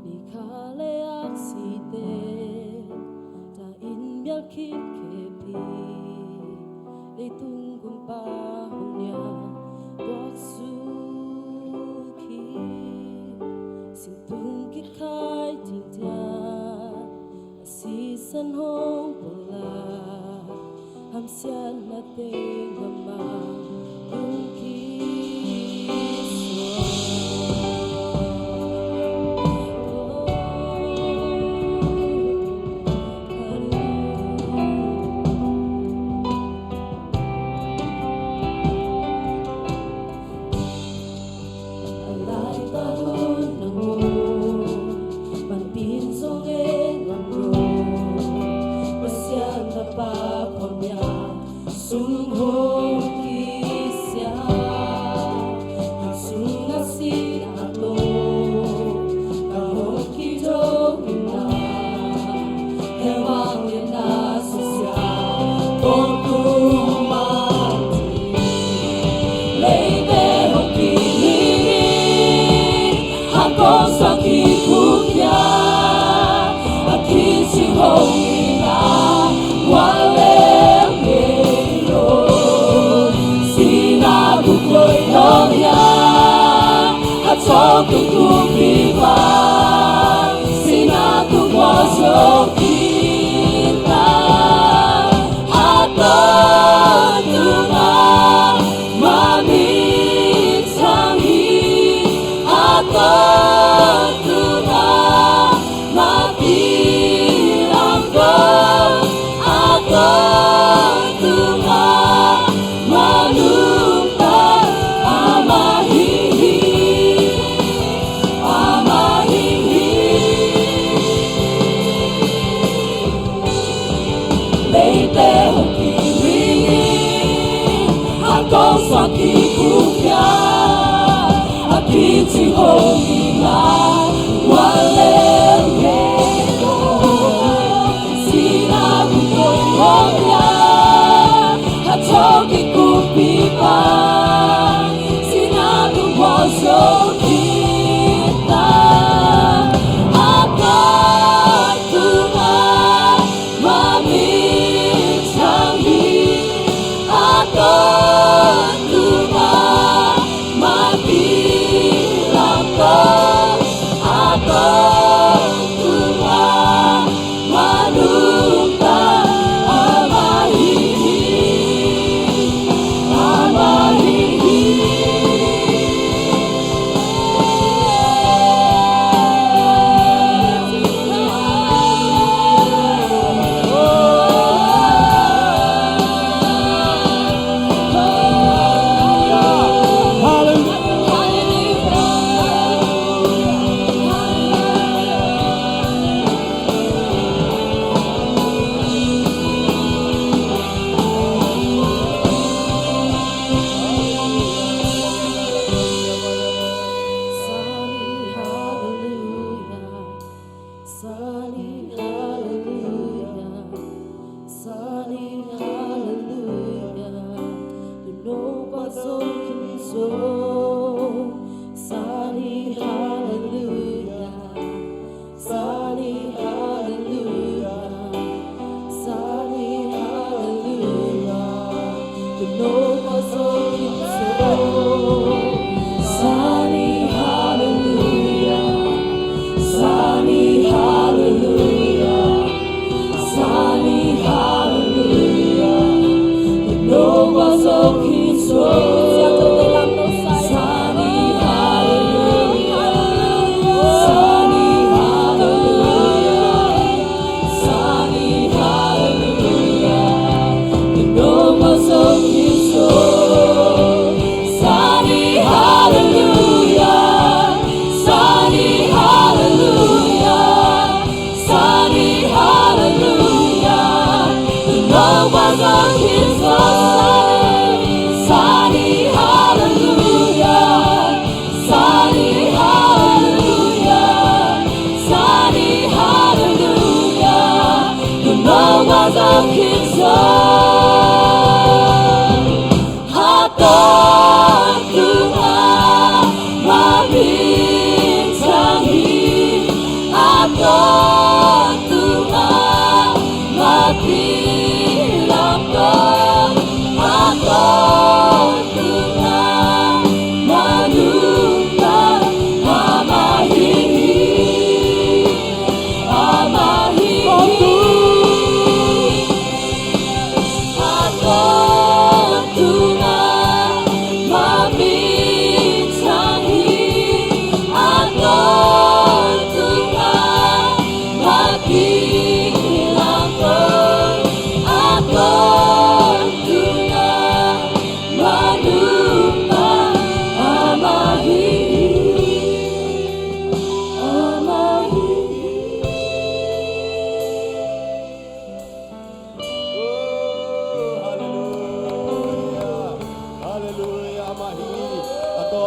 Ni khat le aksite, ta in mial khit khepi, leitung kumpa hong nia tuak suk hi. Singtung kikhai ding dia, a sisan hong pulak, hamsiatna teng a mang tung kisuak. A laitak hun nang maw, panpih zong en ngam lo. Pasian Tapa phuakhia sung hong kisia, hang sung a si a to, ka hong kidong na. Hemang lianna susia kong tung mah ding, leite hong kilingin, a kong suak kikhuk hia, a kicing hong ina, ua lem ngei lo. Sina buk loi lo hia, a thawk tung tung viva. Sina tung ua zo kita, a tawntung a ma min sang hi, a tawntung a ma bilang ko, a tawntung a ma nungta, amah hi hi, amah hi hi.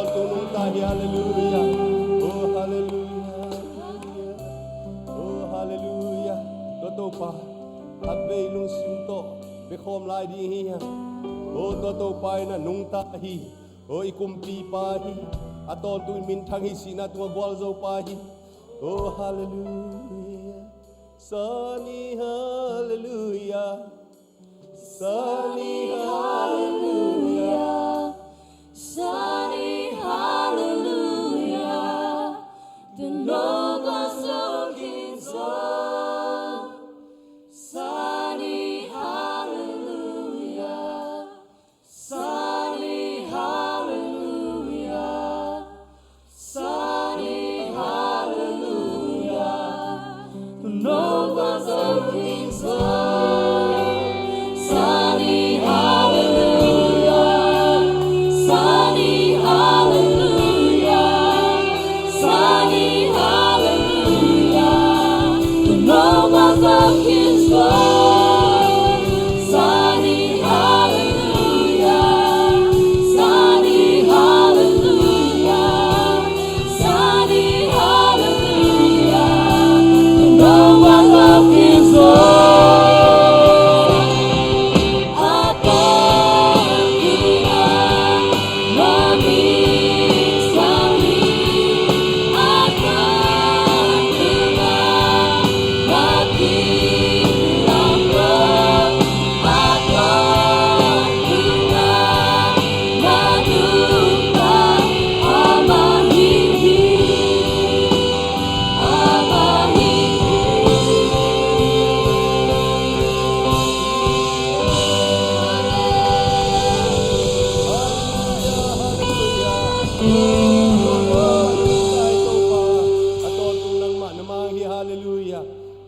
Tua nungta hi, halleluiah. Oh, halleluiah. Oh, halleluiah. Tua Topa, khatvei lungsim tawh biakhawm lai ding hi hang. Oh, tua Topa in a nungta hi. Oh, i kumpipa hi. A tawntung i minthang hi, sihna tungah gualzopa hi. Oh, halleluiah. Sunny, halleluiah. Sunny, halleluiah. Sunny, halleluiah. The nobles of King's Hall. Sunny, halleluiah. Sunny, halleluiah. Sunny, halleluiah. The nobles of King's Hall. Sunny, halleluiah. Sunny, halleluiah. Sunny, halleluiah. The nobles of King's Hall. Sunny, halleluiah. Sunny, halleluiah. Sunny, halleluiah. The nobles of King's Hall. Halleluiah. A tawntung nangmah na mang hi, halleluiah.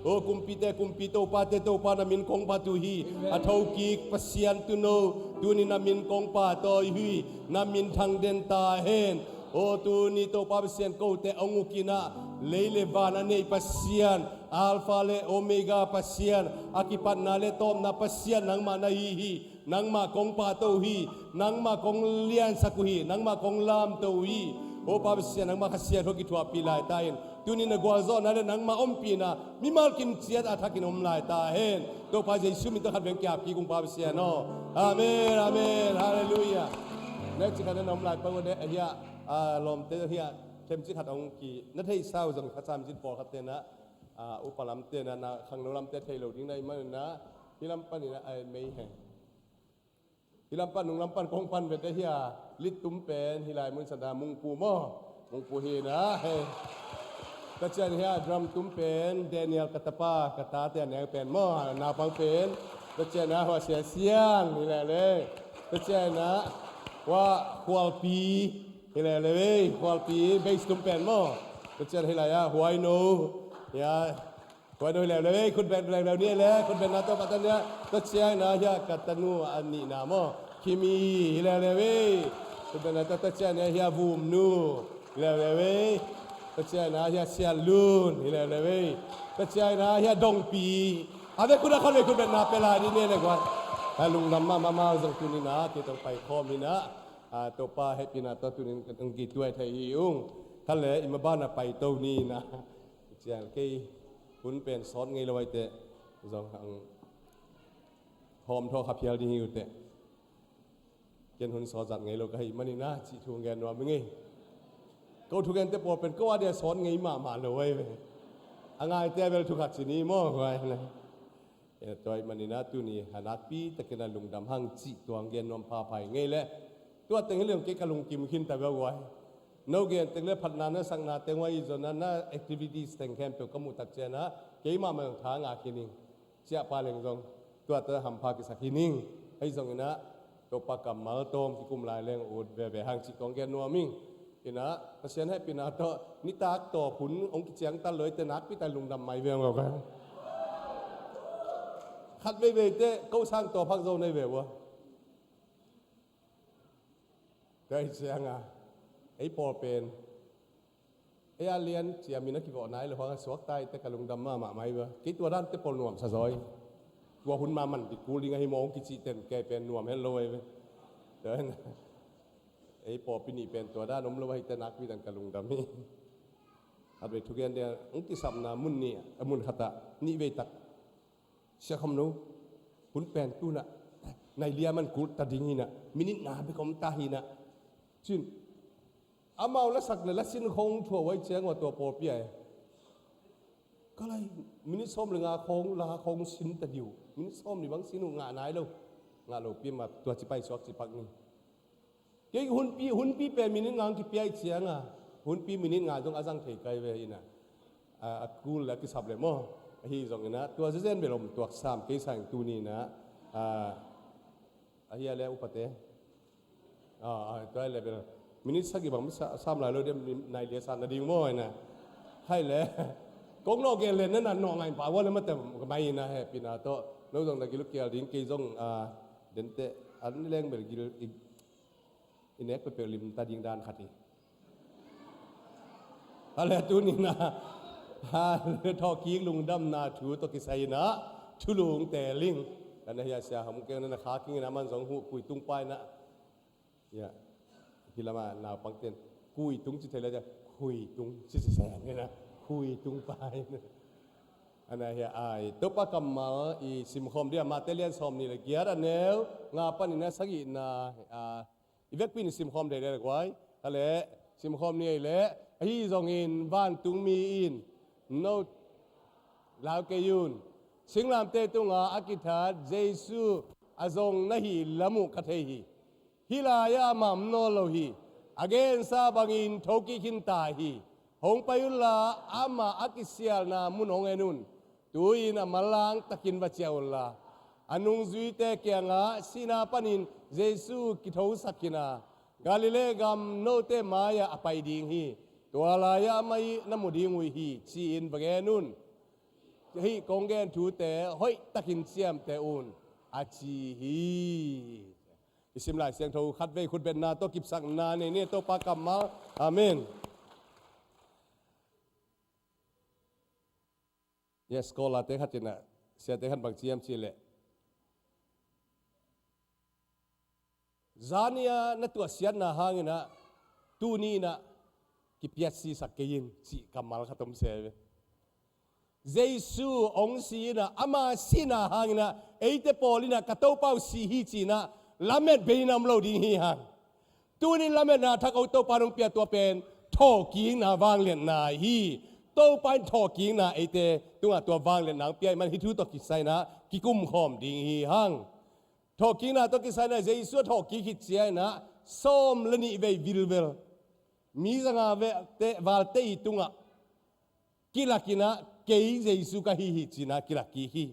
O kumpite kumpi, topate topa, na min kong phat uh hi. A thokik Pasian tuuno, tuni na min kong pahtawi uh hi. Na minthang den ta hen. O tuni Topa Pasian, kote hong uk in ah, lei le van a nei Pasian, Alpha le Omega Pasian, a kipatna le tawpna Pasian nangmah na hi hi. Nangmah kong pahtawi uh hi. Nangmah kong liansak uh hi. Nangmah kong lamto uh hi. O Pa Pasian, nangmah Kha Siangtho kithuahpih lai ta in, tuni na gualzawhna le nangmah ompihna mimal kim ciat a thakin om lai ta hen. Topa Jesu min tawh khat veng kiap kik ung, Pa Pasian aw. Amen, amen, halleluiah. Na cik khat na om lai pa uh deh, hiah, a, lawmte hiah, themcik khat a hong ki, na theihsa uh zong kha sam cin pawlkhat te na, a, upa lamte na, na khangno lamte thei lo ding na hih manin na, hih lam panin na, a, mei heng. Hih lam pan, nung lam pan kong pan vete hiah, lead tum pen, hih lai mun santa Mungpu maw? Mungpu hi na, he. Tua ciang hiah, drum tum pen, Daniel ka tapa, ka tate a neu pen maw? Naupang pen. Tua ciang a, hua Sia Sian, hi lele. Tua ciang a, hua Khualpi, hi lele vei, Khualpi, bass tum pen maw? Tua ciang hih lai a, Huaino, hiah, Huaino hi leuleu ei, khut beng leuleu ni ei le, khut beng na tawh ka tanu, tua ciang na hiah ka tanu a nihna maw, Kimi hi leuleu ei, khut beng na tawh, tua ciang na hiah Vumnu hi leuleu ei, tua ciang na hiah Sianlun hi leuleu ei, tua ciang na hiah Dongpi. A ve khut a khon vei khut beng na pia lai dih ni ei le guai. A lungdam mahmah zong tuni na kei tawh paikhawm hi na, a, Topa hehpihna tawh tuni in ka tawh kituai thei hi ung. Kha le i mabana paito ni na. Ciang kei hun pen sawt ngei lo ahi teh zong hang hawm thaw kha phial ding hi uh teh. Ken hun sawt zat ngei lo ka hih manin a cih thu hong gen nuam ing ei. Ko thugente pawl pen ko a dia sawt ngei mahmah lo ahi ve. A ngaite a bel thu khat ci ni maw, huai na. E, tua ahih manin a tuni a nakpi takin a lungdam hang cih tua hong gen nuam phapha ing ei le. Tua teng hi leng kei ka lungkim khin ta ve uh ahi. No gen teng le phatna na sakna teng uh ahi zong na, na activities teng khempeuh ka muh tak ciang a, keimah mah zong tha ngah khin ing. Ciahpa leng zong tua teng hampha kisak hi ning. Ahi zongin a, Topa kammal tawm kikum lai leng ut veve hang cih tua hong gen nuam ing. Ina, Pasian hehpihna tawh nitak tawp hun hong kiciangtan lo ei teh nakpi tak lungdam mai ve hong lo ka. Khat veivei teh ko sang tawp hak zo nei ve ua. Tua hi ciang a, ei pawl pen ei a lian ciamin a kivawh nai lo hang a suakta ei teh ka lungdam mahmah mai ve. Kei tua dan teh pawl nuamsa zaw ei. Tua hun ma man dik kul ding ahi maw hong kicih ten kei pen nuam hen lo ei ve. Tua hi na. Ei pawlpi nih pen tua dan om lo ahih teh nakpi dan ka lungdam hi. Khatvei thugen ding a hong kisapna mun nih a, mun khatah nih vei tak, Sia Kham No, hun pen tu-in ah nai li-a man kul ta ding hi-in ah, minit nga bek om ta hi-in ah, ci-in amau lasak le lasin khawng thuah uh ahih ciangin tua pawlpi ah e, ka lai, minit sawm le nga khawng la khawng sin ta ding uh, minit sawm nih bang sin uh ngah nai lo. Ngah lopi mah, tua ci paisuak ci pak ni. Kei hunpi, hunpi pen minit nga hong kipia ahih ciangin, hunpi minit nga zong a zang thei kei ve hi-in ah, a, a kul le a kisap le maw. Ahi zongin ah tua zenzen bel om tuak sam kei sang, tuni-in ah, a, ahi a le upate, a, a, tua le bel minit sagih bang sa-, sam lai lo ding, nai li-a sa na ding maw, hi-in ah. Hai le, kong nawh gen le na, na nawh ngai pa ua le mate, mai-in ah hehpihna tawh no zong na gil uh kial ding, kei zong, a, denteh an leng bel gil i i nek peuhpeuh lim ta ding dan khat hi. Hale, tuni-in ah, ha, thawhkik lungdamna thu tawh kisai-in ah thulu hong teel ing. Ka na hia, Sia Kham Keng na na kha kingin ah, aman zong huh, Khuitung pa-in ah. Ya. Hi lamah naupangte'n Khuitung ci thei le, Khuitung ci ci seng hi-in ah, Khuitung pa-in ah. A na hia ai, Topa kammal i simkhawm ding a, Mate lian sawmnih le giat, a neu nga panin a sagihna, a, i vekpi-in i simkhawm thei le guai. Hale, simkhawm ni ei le. Ahi zongin vantungmi in no lau kei un. Singlamteh tungah a kithat Jesu a zong na hih lam uh ka thei hi. Hih lai-ah amah om nawn lo hi. A gensa bangin thokik khin ta hi. Hong pai unla, amah a kisialna mun hong en un. Tu-in a manlang takin va ciah unla, a nungzuite kiangah sihna panin Jesu kithosak khin a, Galilee gam note mai-ah a pai ding hi. Tua lai-ah amah na mu ding uh hi, ci-in va gen un. Hih kong gen thute hoihtakin ciamteh un, a ci hi. I sim Lai Siangtho khatvei khutbetna tawh kipsakna nei ni, Topa kammal. Amen. Yes, scholar-te khat in ah, siate khat bang ci hiam cih leh, zani-a na tuahsiatna hangin ah tuni-in ah kipiatsisak kei in, cih kammal khat om se ve. Jesu hong si-in ah, ama sihna hangin ah eite pawl in ah ka Topa uh si hi ci-in ah lamet bei-in ah om lo ding hi hang. Tuni lametna thak a Topa in hong pia, tua pen thawhkikna vangliatna hi. Topa in thawhkikna eite tungah tua vangliatna hong pia ahih man hih thu tawh kisai-in ah kikumkhawm ding hi hang. Thawhkikna tawh kisai-in ah Jesu a thawhkik khit ciangin ah sawm le nih vei vilvel mi zanga vei te, valte i tungah kilak in ah, kei Jesu ka hi hi ci-in ah kilak kik hi.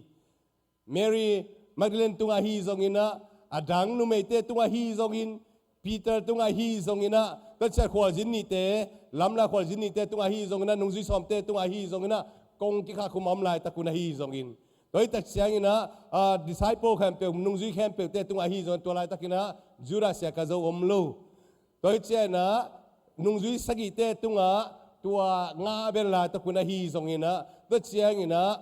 Mary Magdalene tungah ahi zongin ah, a dang numeite tungah ahi zongin, Peter tungah ahi zongin ah, tua ciang khualzin nihte, lamla khualzin nihte tungah ahi zongin ah, nungzui sawmte tungah ahi zongin ah, kong kikhahkhum a om laitak un ahi zongin, tua hi tak ciangin ah, a, disciple khempeuh, nungzui khempeuhte tungah ahi zongin, tua laitakin ah Judas sia ka zo om lo. Tua hi ciangin ah nungzui sagihte tungah tua ngah bel laitak un ahi zongin ah, tua ciangin ah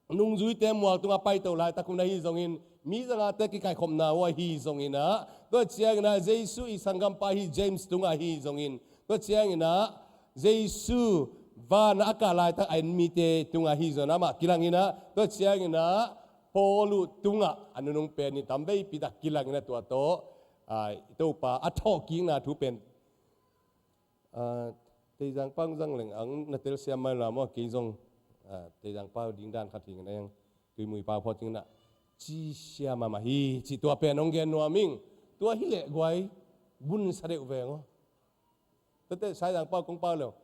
nungzuite mual tungah paito laitak un ahi zongin, mi zangate kikaikhopna uh ahi zongin ah, tua ciangin ah Jesu i sanggampa hi James tungah ahi zongin, tua ciangin ah Jesu van a kah laitak a en mite tungah ahi zongin amah kilangin ah, tua ciangin ah Paul uh tungah a nunung pen i tam veipi tak kilangin ah tua tawh, a, i Topa a thawhkikna thu pen, a, Teizang pau zang leng ang na telsiam mai lo maw, kei zong, a, Teizang pau ding dan khat hi ing, a, Tuimui pau phawt ing na, ci sia mahmah hi, ci tua pen hong gen nuam ing. Tua hi leh guai, bunsa deuh veng aw. Tuate Saizang pau kong pau lo,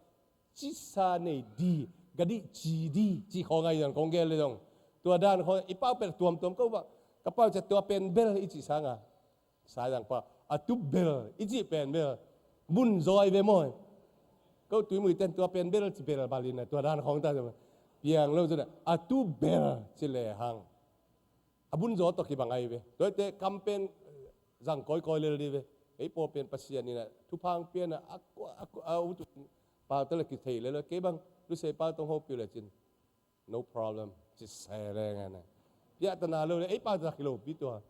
cisa nei di, gadih ci di, ci khawng ahi zong kong gen le zong, tua dan khawng i pau pen tuamtuam ko bah, ka pau ciat tua pen bel i cih sanga, Saizang pau a tu bel i cih pen bel bunzaw ahi ve maw. Ko Tuimui ten tua pen bel ci bel bal in a, tua dan khawng ta zong piang lo zong a, a tu bel ci le hang a bunzaw tawh kibang ahi ve. Tuate kam pen zang kawikawi lel di ve. Ei pawl pen Pasian in a thupha hong pia in a, a, a, a, a ut uh pau tawh le kithei lel lo. Kei bang Lusei pau tawh hong hopih uh le cin, no problem, ci se leng a na, piahtana lo le, ei pau tawh kilopi tua.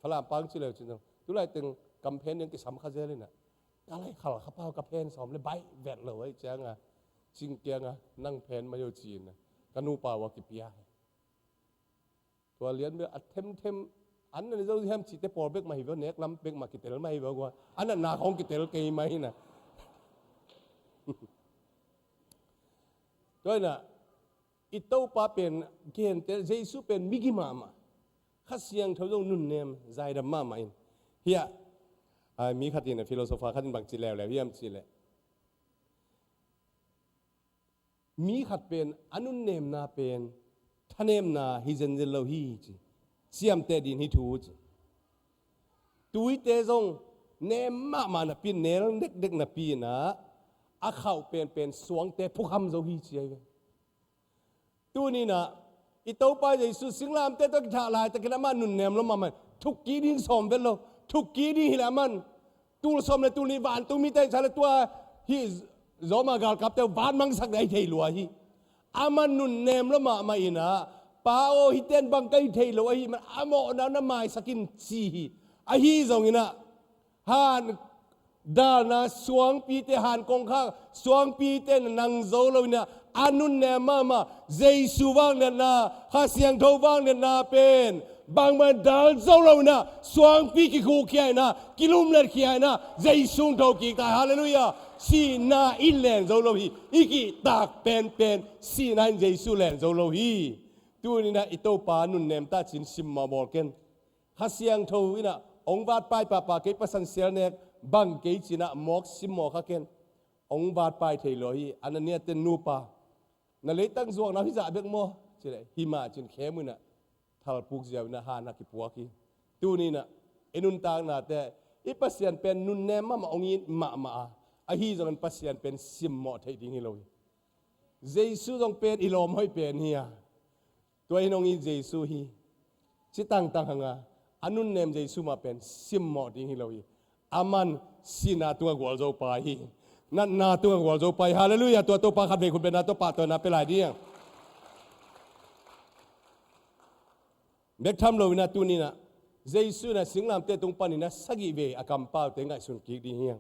Falam pau ci le cin zong, tu laiteng campaign ding kisam kha zel in a, Ka lai khal kha pau ka phen sawm le baih vet lo ahi cianga, cing kianga nang phen mai uh ci-in a ka nupa uh a kipia hi. Tua lian bia a themthem an na zo hiam cite pawl bek mah hi ve, nek lam bek mah kitel mah hi ve, gua a natna khong kitel kei mah hi na. Tua ina i Topa pen gente, Jesu pen migi mahmah, Kha Siangtho zong nunnem zaidam mahmah in. Hiah a, mi khat in a philosopher khat in bang ci leuleu hiam cih leh, mi khat pen a nunnemna pen thanemna hi zenzen lo hi ci. Siamteh din hi thu ci. Tuite zong nem mahmah napi in, nel dekdek napi in a, a khauh penpen suangte phukham zo hi ci ahi ve. Tuni-in a i Topa Jesu singlamteh tawh kithah laitakin amah nunnem lo mahmah in, thuk kik ding sawm vet lo, thuk kik ding hileh aman tul sawm le tul nih vantung mite in sa le tua hih Roma galkapte uh van mangsak ding ahi thei lua hi. Aman nunnem lo mahmah in a, Pa aw, hihte in bang ka hi thei lo ahih man a mawhna na maisak in ci hi. Ahi zongin a, han dalna suangpite, han kongkhak suangpite na nang zo lo in a, a nunnem mahmah Jesu vangliatna, Kha Siangtho vangliatna pen bangmah dal zo lo in a, suangpi kikhukkhia in a, kilumletkhia in a, Jesu hong thokik ta hi. Halleluiah. Sihna in len zo lo hi. I kihtak penpen sihna in Jesu len zo lo hi. Tuni-in a i Topa nunnem ta ci-in simmawh bawl ken. Kha Siangtho in a hong vatpai pahpah, kei Pasian sial nek bang kei ci-in a mawk simmawh kha ken. Hong vatpai thei lo hi. Anania te nupa, na leitang zuakna uh hizah bek maw ci leh, hi mah ci-in khem uh in a, thalpuk ziau in a, han ah kipuak hi. Tuni-in a i nuntaknate, i Pasian pen nunnem mahmah, hong it mahmah a, ahi zongin Pasian pen simmawh theih ding hi lo hi. Jesu zong pen i lawm hoih pen hi a, tua in hong it Jesu hi. Ci tangtang hang a, a nunnem Jesu mah pen simmawh ding hi lo hi. Aman sihna tungah gualzo pa hi. Natna tungah gualzo pa hi. Halleluiah. Tua Topa khatvei khut bengna tawh pahtawina pia lai ding. Bek tham lo-in a tuni-in a Jesu in a singlamteh tung panin a sagih vei a kampaute ngaihsun kik ding hi.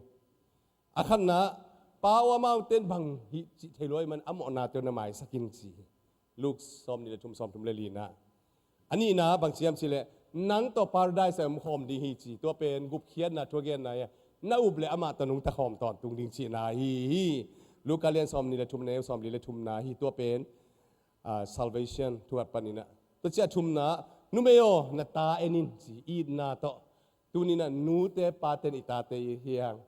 A khatna, Pa aw, amaute in bang hih cih thei lua ahih man a mawhnate uh na maisak in ci hi. Luke sawmnih le thum, sawmthum le lina. A nihna bang ci hiam cih leh, nang tawh Paradise ah om khawm ding hi ci. Tua pen gupkhiatna thu a genna hi a, na up leh amah tawh nungta khawm tawntung ding cihna ahi hi. Luka lian sawmnih le thumna, sawmli le thumna hi. Tua pen, ah, salvation thu khat panin a. Tua ciang a thumna, numei aw, na ta en in ci, itna tawh. Tuni-in a nute pate in i tate i hi hang.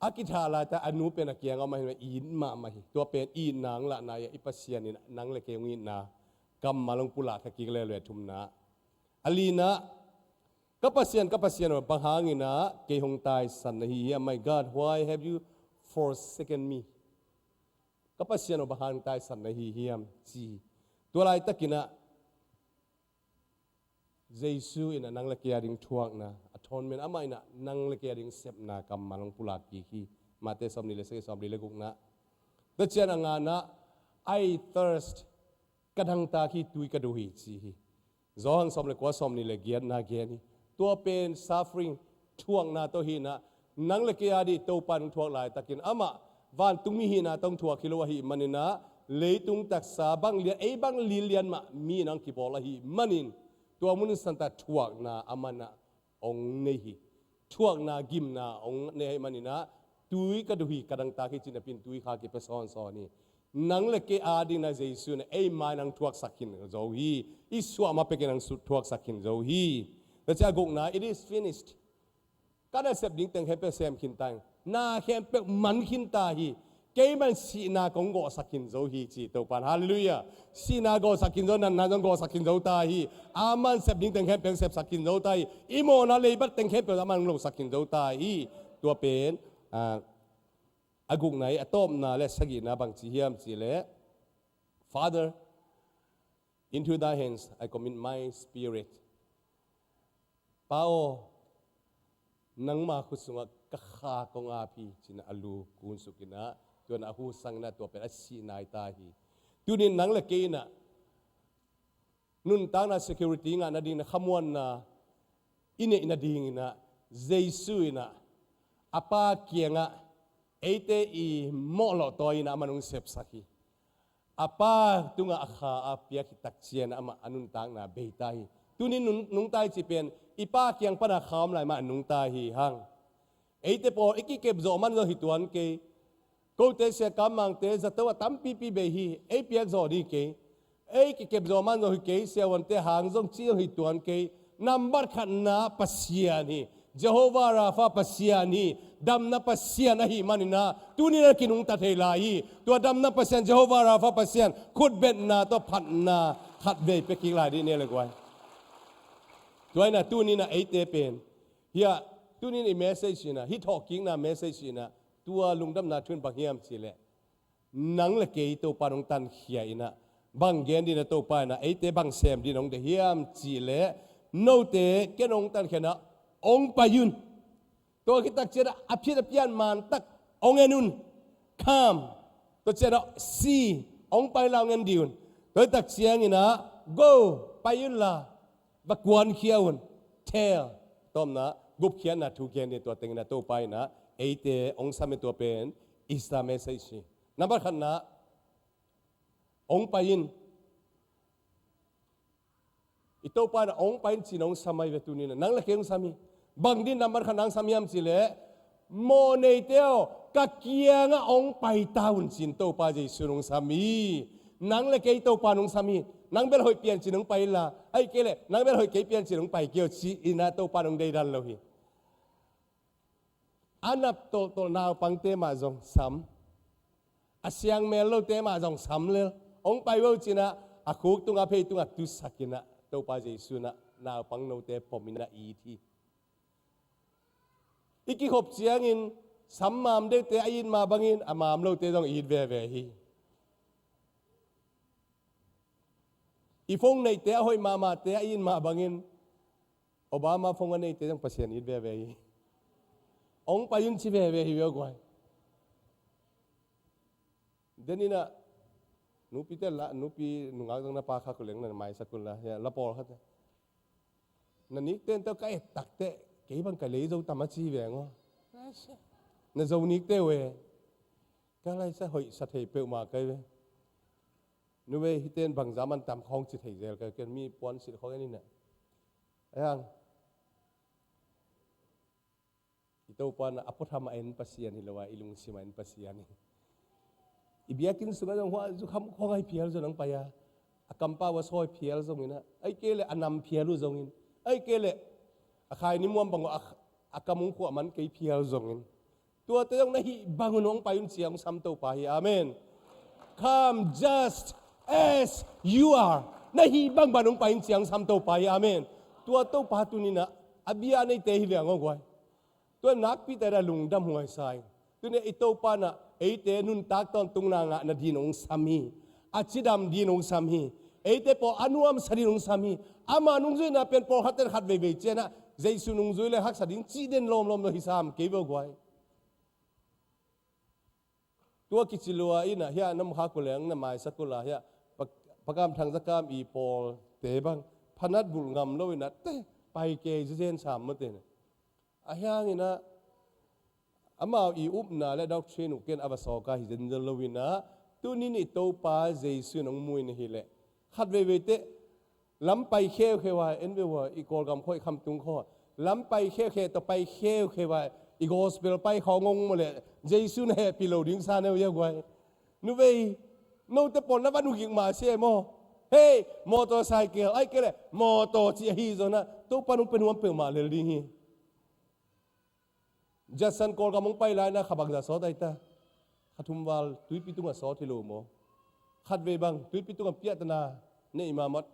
A kithah laitak a nu pen a kiangah om ahih man it mahmah hi. Tua pen itna hong lahna hi a, i Pasian in nang le kei hong itna kammal hong pulakkhia kik leuleu. A thumna. A lina, ka Pasian, ka Pasian aw, bang hangin a kei hong taisan na hi hiam? My God, why have you forsaken me? Ka Pasian aw, bang hangin taisan na hi hiam ci hi. Tua laitakin a Jesu in a nang le kei a ding thuakna, atonement, amah in a nang le kei a ding sepna kammal hong pulak kik hi. Mate sawmnih le sagih, sawmli le gukna. Tua ciang a ngana, I thirst, ka dangtak hi, tui ka duh hi ci hi. Johan sawm le kua, sawmnih le giatna gen hi. Tua pen suffering, thuakna tawh hi in a, nang le kei a ding Topa in hong thuak laitakin amah vantungmi hihna tawh hong thuak hi lo ahih manin a, leitung taksa bang lian, ei bang lilian mah mi in hong kibawl ahih manin, tua mun santa thuakna amah in a hong nei hi. Thuakna gimna hong nei ahih manin a, tui ka duh hi, ka dangtak hi ci-in a pen tui kha kipia sawnsawn hi. Nang le kei a dingin a Jesu in a ei mai-ah hong thuaksak khin zo hi. I suah ma pekin hong su-, thuaksak khin zo hi. Tua ciang a gukna, it is finished. Ka nasep ding teng khempeuh sem khin ta hi. Na khempeuh man khin ta hi. Kei man sihna kong gawhsak khin zo hi ci Topan. Halleluiah. Sihna gawhsak khin zo, natna zong gawhsak khin zo ta hi. Aman sep ding teng khempeuh sepsak khin zo ta hi. I mawhna leibat teng khempeuh aman hong losak khin zo ta hi. Tua pen, ah, a gukna hi. A tawpna le sagihna bang ci hiam cih leh, Father, into thy hands I commit my spirit. Pa aw, nangma khut sungah ka kha kong ap hi ci-in a lu kunsuk in a, tua in a hu sang in a, tua pen a sihna hi ta hi. Tuni-in nang le kei in a nuntakna security ngah nadingin a, khamuanna i neih nadingin a, Jesu in a a pa kiangah eite i mawhlawh tawi in amah hong sepsak hi. A pa tungah a kha a piak hi takciang amah a nuntakna bei ta hi. Tunin nung, nungta hi cih pen i pa kiang pana kha om lai mah nungta hi hang. Eite pawl i kikep zawh man zong hi tuan kei. Kote, sia, kammangte zato a tampipi bei hi. Ei piak zawh ding kei. Ei kikep zawh man zong hi kei, siavuante hang zong ci zong hi tuan kei. Nambat khatna Pasian hi. Jehovah Rapha Pasian hi. Damna Pasian ahih manin ah tunin a kinungta thei lai hi. Tua damna Pasian, Jehovah Rapha Pasian khutbetna tawh phatna khatvei pia kik lai dih ni le guai. Tua in ah tunin ah eite pen, hiah tunin i message in ah, hih thawhkikna message in ah, tua lungdamna thu in bang hiam cih leh, nang le kei Topa in hong tankhia in ah, bang gen ding in ah Topa in ah eite bang sem ding in hong deih hiam cih leh, note ken hong tankhia in ah hong pai un. Tua khit takciang ah a phiat a pian man tak hong en un. Come. Tua ciang ah see, hong pai la, hong en dih un. Tua khit takciang in ah go, pai un la, va kuankhia un. Tell. Tawpna, gupkhiatna thu gen ding, tua teng in ah Topa in ah eite hong sam hi. Tua pen Easter message hi. Nambat khatna, hong pai in. I Topa in ah hong pai in ci-in hong sam ahi ve tunin ah. Nang le kei hong sam hi. Bang ding nambat khatna hong sam hiam cih leh, mawhneite aw, ka kiangah hong pai ta un ci-in Topa Jesu in hong sam hi. Nang le kei Topa in hong sam hi. Nang bel hoih pian ci-in hong pai in la, ahih kei leh nang bel hoih kei pian ci-in hong pai kei un ci-in ah Topa in hong deihdan lo hi. A nap tawltawlh naupangte mah zong sam. A siangmel lote mah zong sam lel. Hong pai vo ci-in ah a khuk tungah, a phei tungah tusak in ah Topa Jesu in ah naupang note pom in ah it hi. I kikhop ciangin sam mam deuhte a it mah bangin a mam lote zong it veve hi. I phone neihte, a hoih mahmahte a it mah bangin Obama phone a neite zong Pasian it veve hi. Hong pai un ci veve hi ve guai. Den in ah nupite la, nupi nungak zong na pa kha kuleng na maisak un la, hiah la pawlkhat. Na nikte in tawh ka et takteh kei bang ka lei zo tam a ci veng aw. Na zo nikte uh e. Ka laisa hoih sa thei peuhmah kai ve. Nu vei, hite in bang za man tam khawng ci thei zel kai, ken mi puan silh khawng en in ah. Ahi hang i Topa in ah a puatham a en Pasian hi lo a, i lungsim a en Pasian hi. I biakinn sungah zong hua zukham khawng ahi phial zong hong pai a, a kampau a sawi phial zongin ah, ahih kei leh a nam phial uh zongin, ahih kei leh a khaini muam bang uh a, a kam hong khuah man kei phial zongin, tuate zong na hih bang un hong pai un ci-a hong sam Topa hi. Amen. Come just as you are. Na hih bangbang hong pai un ci-a hong sam Topa hi. Amen. Tua Topa tunin ah a bia a neite hi veng aw guai. Tua nakpite in ah lungdam huaisa in. Tuni-a i Topa in ah eite nuntak tawntungna ngahna dingin hong sam hi. A cidam dingin hong sam hi. Eite pawl a nuamsa dingin hong sam hi. Ama nungzuihna pen pawlkhatte in khat veivei ciangin ah Jesu nungzui le haksa ding cih den lawmlawm lo hi sam kei vo guai. Tua kici lua in ah hiah na mukha kuleng na maisak uh la, hiah Pa, Pa Kam Thang Za Kam i pawlte bang phanat bulh ngam lo in ah te pai kei zezen sam mawte na. Ahi hangin ah amau i upna le doctrine uh ken a va sawk a hi zenzen lo in ah, tunin i Topa Jesu in hong mu in ahih leh khat veivei teh lam pai kheukheu a, en ve ua, i Kawlgam khawng, i Khamtung khawng, lam pai kheukheu tawh pai kheukheu a, i gospel pai khawng hong mu leh Jesu na hehpih lo ding sa ne uh hia guai. Nu vei, note pawl na va nugik mah se maw. Hei, motorcycle, ahih kei leh mawtaw cih ahi zongin ah Topa in hong pia nuam peuhmah lel ding hi. Judson Kawlgam hong pai lai-in ah kha bangzah sawt ahi ta? Kha thum val tuipi tungah sawt hi lo maw? Khatvei bang tuipi tungah piahtana neih mahmah.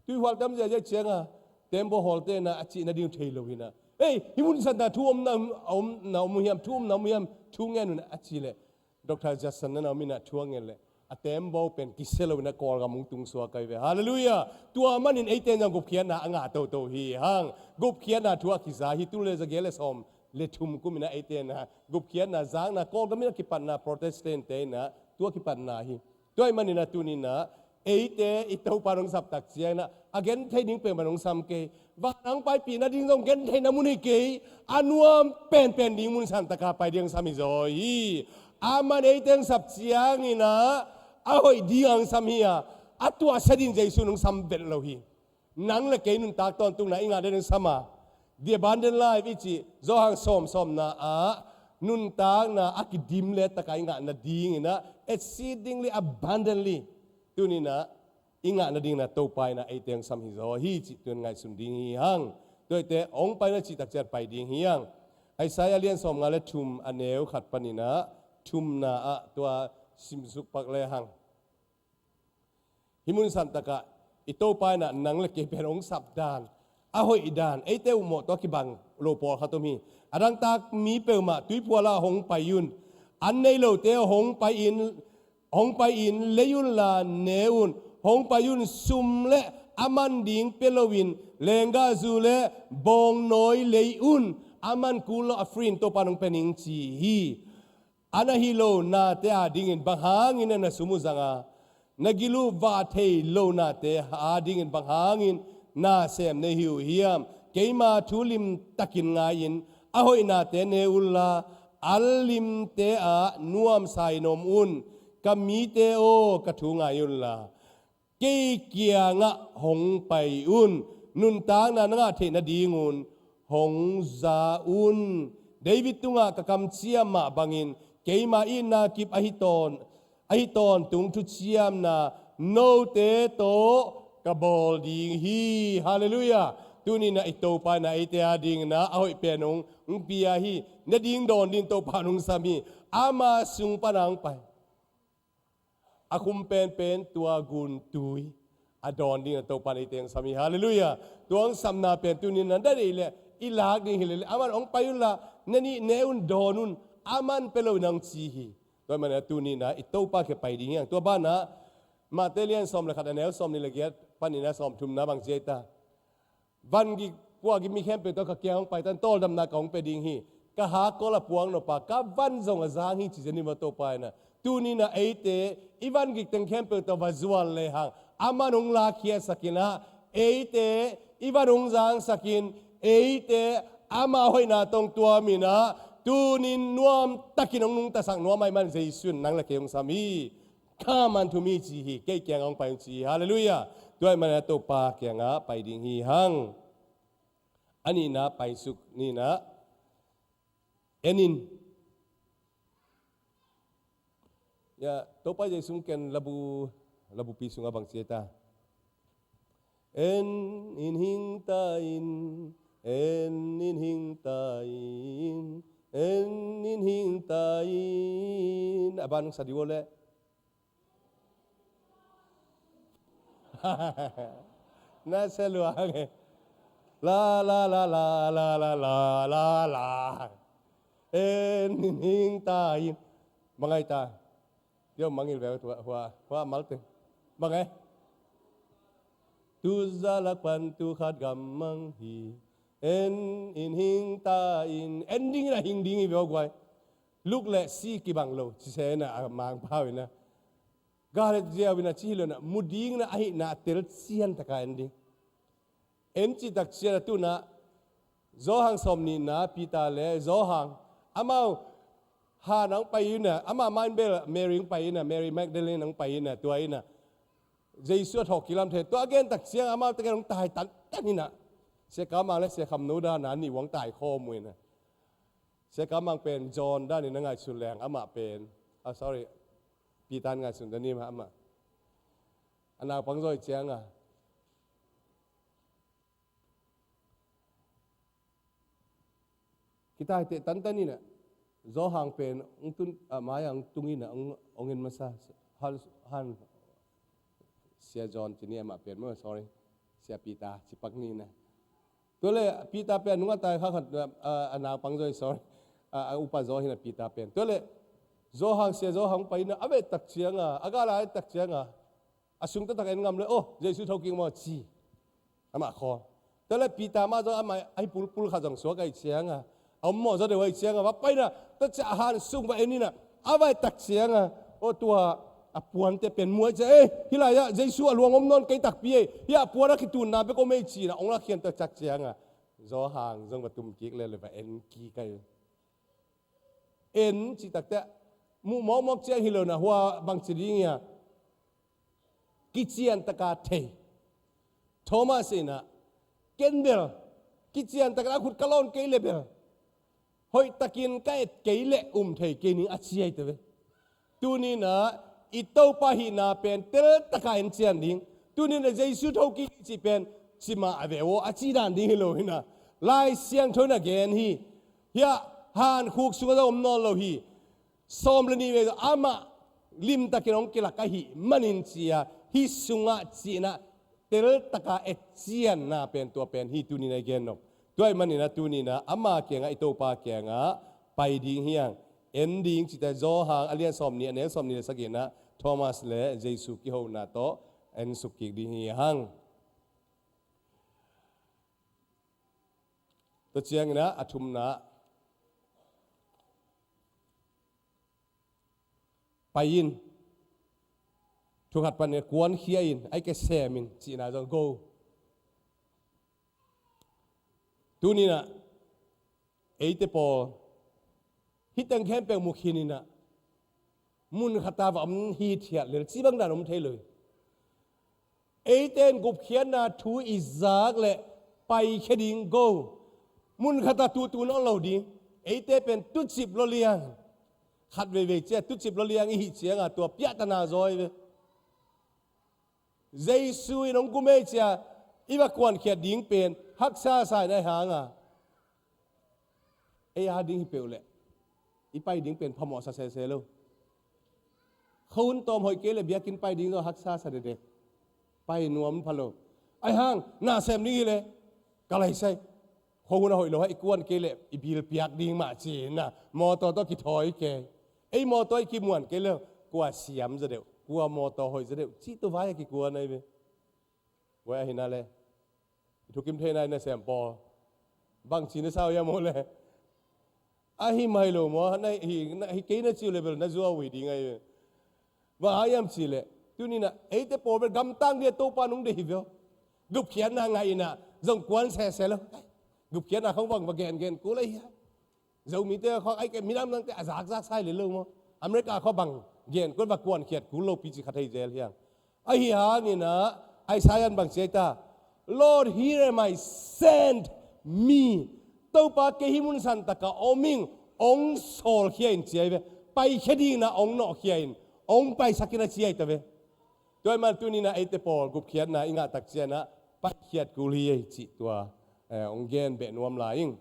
Tuihual tam ziahziah ciangin ah tembaw hawlte in ah a cihna ding thei lo hi in ah, ei, hih mun satna thu omna, omna om uh hiam, thu omna om uh hiam, thu ngen un ah a cih leh Doctor Judson na na om in ah thu a ngen leh a tembaw pen kisia lo in ah Kawlgam hong tung suak ahi ve. Halleluiah. Tua manin eite in zong gupkhiatna a ngah toto hi hang. Gupkhiatna thu a kiza hi. Tul le zagiat le sawm le thum kum in ah eite in ah gupkhiatna zakna, Kawlgam in a kipatna, Protestant-te in ah tua kipatna hi. Tua ahih manin ah tuni in ah Eite i Topa nong sap tak ciangin ah, a genthei ding peuhmah nong sam kei. Van hong paipih nading zong gentheihna mun hi kei. A nuam penpen ding mun santaka pai ding sam hi zaw hi. Aman eite hong sap ciangin ah, a hoih ding hong sam hi a, a tuahsia ding Jesu nong sam vet lo hi. Nang le kei nuntak tawntungna i ngah nading sam a, the abundant life i cih, Johan sawm sawmna ah, nuntakna a kidim le taka i ngah nadingin ah, exceedingly abundantly. Tuni-in ah, i ngah nadingin ah Topa in ah eite hong sam hi zaw hi cih tun ngaihsun ding hi hang. Tuate hong paina cih tak ciang pai ding hi hang. Isaiah lian sawmnga le thum a neu khat panin ah, thumna ah tua simsuk pak le hang. Hih mun santakah i Topa in ah nang le kei pen hong sap dan, a hoih dan, eite uh mawh tawh a kibang lo pawlkhat om hi. A dangtak mi peuhmah tuiphual ah hong pai un. An nei lote hong pai-in, hong pai-in lei unla ne un. Hong pai un, sum le a man ding pia loin, lenggahzu le bawngnawi lei un. A man kul lo a free in Topa in hong pia ning ci hi. A na hih lo nate adingin bang hangin na sum uh zang a, na gil uh vah thei lo nate adingin bang hangin na sem nei hi uh hiam? Keima thu limtakin ngai-in a hoih nate ne unla, a limte ah nuamsa-in om un. Ka mite aw, ka thu ngai unla, kei kiangah hong pai un. Nuntakna na ngah theih nadingun hong za un. David tungah ka kamciam mah bangin keima itna kip ahi tawn, ahi tawntung thuciamna note tawh ka bawl ding hi. Halleluiah. Tuni-in ah i Topa in ah eite adingin ah a hoih pen hong pia hi. Nading dawn dingin Topa in hong sam hi. Ama sung pan hong pai. A khum penpen tua guntui a dawn dingin ah Topa in eite hong sam hi. Halleluiah. Tua hong samna pen tuni-in ah na deih leh i lak ding hi leh, aman hong pai unla, na nih ne un, dawn un. Aman pia lo in hong ci hi. Tua ahih manin ah tuni-in ah i Topa kiang pai ding hi hang. Tua banah Mate lian sawm le khat a neu sawmnih le giat panin ah sawmthumna bang ci ei ta? Van gik, kua gik mi khempeuh tawh ka kiang hong pai tan, tawldamna ka hong pia ding hi. Ka hakkol a puak nop a, ka van zong a zang hi ci zen hi maw Topa in ah. Tuni-in ah eite i van gik teng khempeuh tawh va zuan lehang, aman hong lakkhiatsak in ah, eite i van hong zangsak in, eite ama hoihna tawh hong tuam in ah, tuni-in nuamtakin hong nungtasak nuam ahih manin Jesu in nang le kei hong sam hi. Come unto me ci hi, kei kiangah hong pai un ci hi. Halleluiah. Tua ahih manin ah Topa kiangah pai ding hi hang. A nihna paisuk ni-in ah, en in. Ya, Topa Jesu ken labu, labupi sungah bang ci ei ta? En in hing ta in, en in hing ta in, en in hing ta in. A ban hong sa dih uh leh. Na sia lua hang e. La, la, la. En in hing ta in. Bang ai ta. Dio mangil ve hua, hua, hua malte. Bang ai. Tu za lak pan tu khat gam mang hi. En in hing ta in. En ding in ah hing ding hi ve guai. Luk le si kibang lo, ci se na a mangpau in ah. Gal le ziau in ah ci hi lo in ah, mu ding in ah ahihna a telsiam taka en ding. En cih tak ciang a tu-in ah, Johan sawmnihna, Peter le Johan, amau han ah hong pai in ah, amah mah in bel Mary hong pai in ah, Mary Magdalene hong pai in ah, tua in ah, Jesu a thawhkik lam thei, tua a gen tak ciang amau tegel hong tai tantan in ah, Sia Kau Mang le Sia Kham No dan a nih uh hong tai khawm uh in ah. Sia Kau Mang pen John dan in a ngaihsun leng, amah pen, ah, sorry, Peter in ngaihsun dan in amah. A naupang zaw ciang a, kitai teh tantan in ah, Johan pen hong tun, ah, mai-ah hong tung in ah, hong, hong en masa, han, han, Sia John ci ni amah pen maw, sorry, Sia Peter, ci pak ni in ah. Tua leh Peter pen nungah tai kha khat, ah, a naupang zaw hi, sorry, ah, a upa zaw hi in ah Peter pen. Tua leh Johan, Sia Johan hong pai in ah, a vet tak ciang a, a gal a et tak ciang a, a sung taktak en ngam leh, oh, Jesu thokik maw ci. Amah khawl. Tua leh Peter mah zong amah ahi pulpul khat zong suak ahih ciang a, a om mawh zaw deuh ahih ciang a, va pai in ah, tua ciang a han sung va en in ah, a va et tak ciang a, oh, tua a puante pen muai cia, "Ei, hih lai-ah Jesu a luang om nawn kei takpi ei, hih a puan a kitunna bek om ei," ci-in ah hong lakkhian ta cak ciangah Johan zong va tum kik le le va en kik ai. En cih takte muh mawkmawk ciang hi lo-in ah hua bangci ding hi a, kician taka thei. Thomas in ah, "Ken bel kician takin a khut ka lawn kei le bel hoih takin ka et kei leh um thei kei ning," a ci ai ta ve. Tuni-in ah i Topa hihna pen teltaka en cian ding. Tuni-in ah Jesu thokik cih pen cimah a ve aw a ci dan ding hi lo-in ah, Lai Siangtho in a gen hi. Hiah hankhuk sungah zong om nawn lo hi. Sawm le nih vei amah limtakin hong kilak ahih manin ci-a, hih sungah ci-in ah teltaka etcianna pen tua pen hi tuni-in ah i gen nop. Tua ahih manin ah tuni-in ah ama kiangah, i Topa kiangah pai ding hi hang. En ding cihte, Johan a lian sawm nih, a neu sawm nih le sagih in ah Thomas le Jesu kihona tawh en suk kik ding hi hang. Tua ciangin ah a thumna, "Pai in, thukhat pan in kuankhia in, ahih kei leh sem in," cihna zong, "Go." Tuni-in ah eite pawl hih teng khempeuh mu khin in ah, mun khat ah va om hithiat lel cih bang dan om thei lo hi. Eite in gupkhiatna thu i zak leh paikhia ding, go. Mun khat ah tutu nawn lo ding. Eite pen tucip lua liang, khat veivei ciah tucip lua liang i hih ciangah tua piahtana zaw hi ve. Jesu in hong gum ei cia i va kuankhiat ding pen haksa sa in, ahih hang a, ei a ding hi peuh leh i pai ding pen phamawhsa sese lo. Khuahun tawm hoih kei leh biakinn pai ding zong haksa sa dekdek. Pai nuam pha lo. Ahih hang na sem ding hi leh, "Ka lai sai, khuahun a hoih lo hang, i kuan kei leh i bil piak ding mah," ci-in ah mawtaw tawh kithawi kei. Ei mawtaw i kimuan kei leh, kua siam zaw deuh, kua mawtaw hoih zaw deuh cih tua vai a kikuan ahi ve. Vai ahih nak leh i thukim theihna in na sem pawl, bangci na sa uh hiam aw leh? Ahi mai lo maw, na hi, na hi kei na ci uh leh bel na zuau uh hi ding ahi ve. Bang hang hiam cih leh, tuni-in ah eite pawl bel gamtang ding a Topa in hong deih hi ve aw. Gupkhiatna ngah in ah zong kuan sese lo. Gupkhiatna khong bang va gengen kul ahi hiam? Zomite khawng, ahih kei leh midang dangte a zakzak sa hi lel lo maw? America khawng bang gen kul, va kuankhiat kul lopi cih kha thei zel hi hang. Ahih hangin ah Isaiah in bang ci ai ta? "Lord, here am I, send me." Topa, kei hih mun santak ah om ing, hong sawlkhia in ci ai ve. Paikhia dingin ah hong nawhkhia in, hong paisak in a ci ai ta ve. Tua ahih man tuni-in ah eite pawl gupkhiatna i ngah tak ciangin ah paikhiat kul hi ei cih tua, eh, hong gen beh nuam lai ing.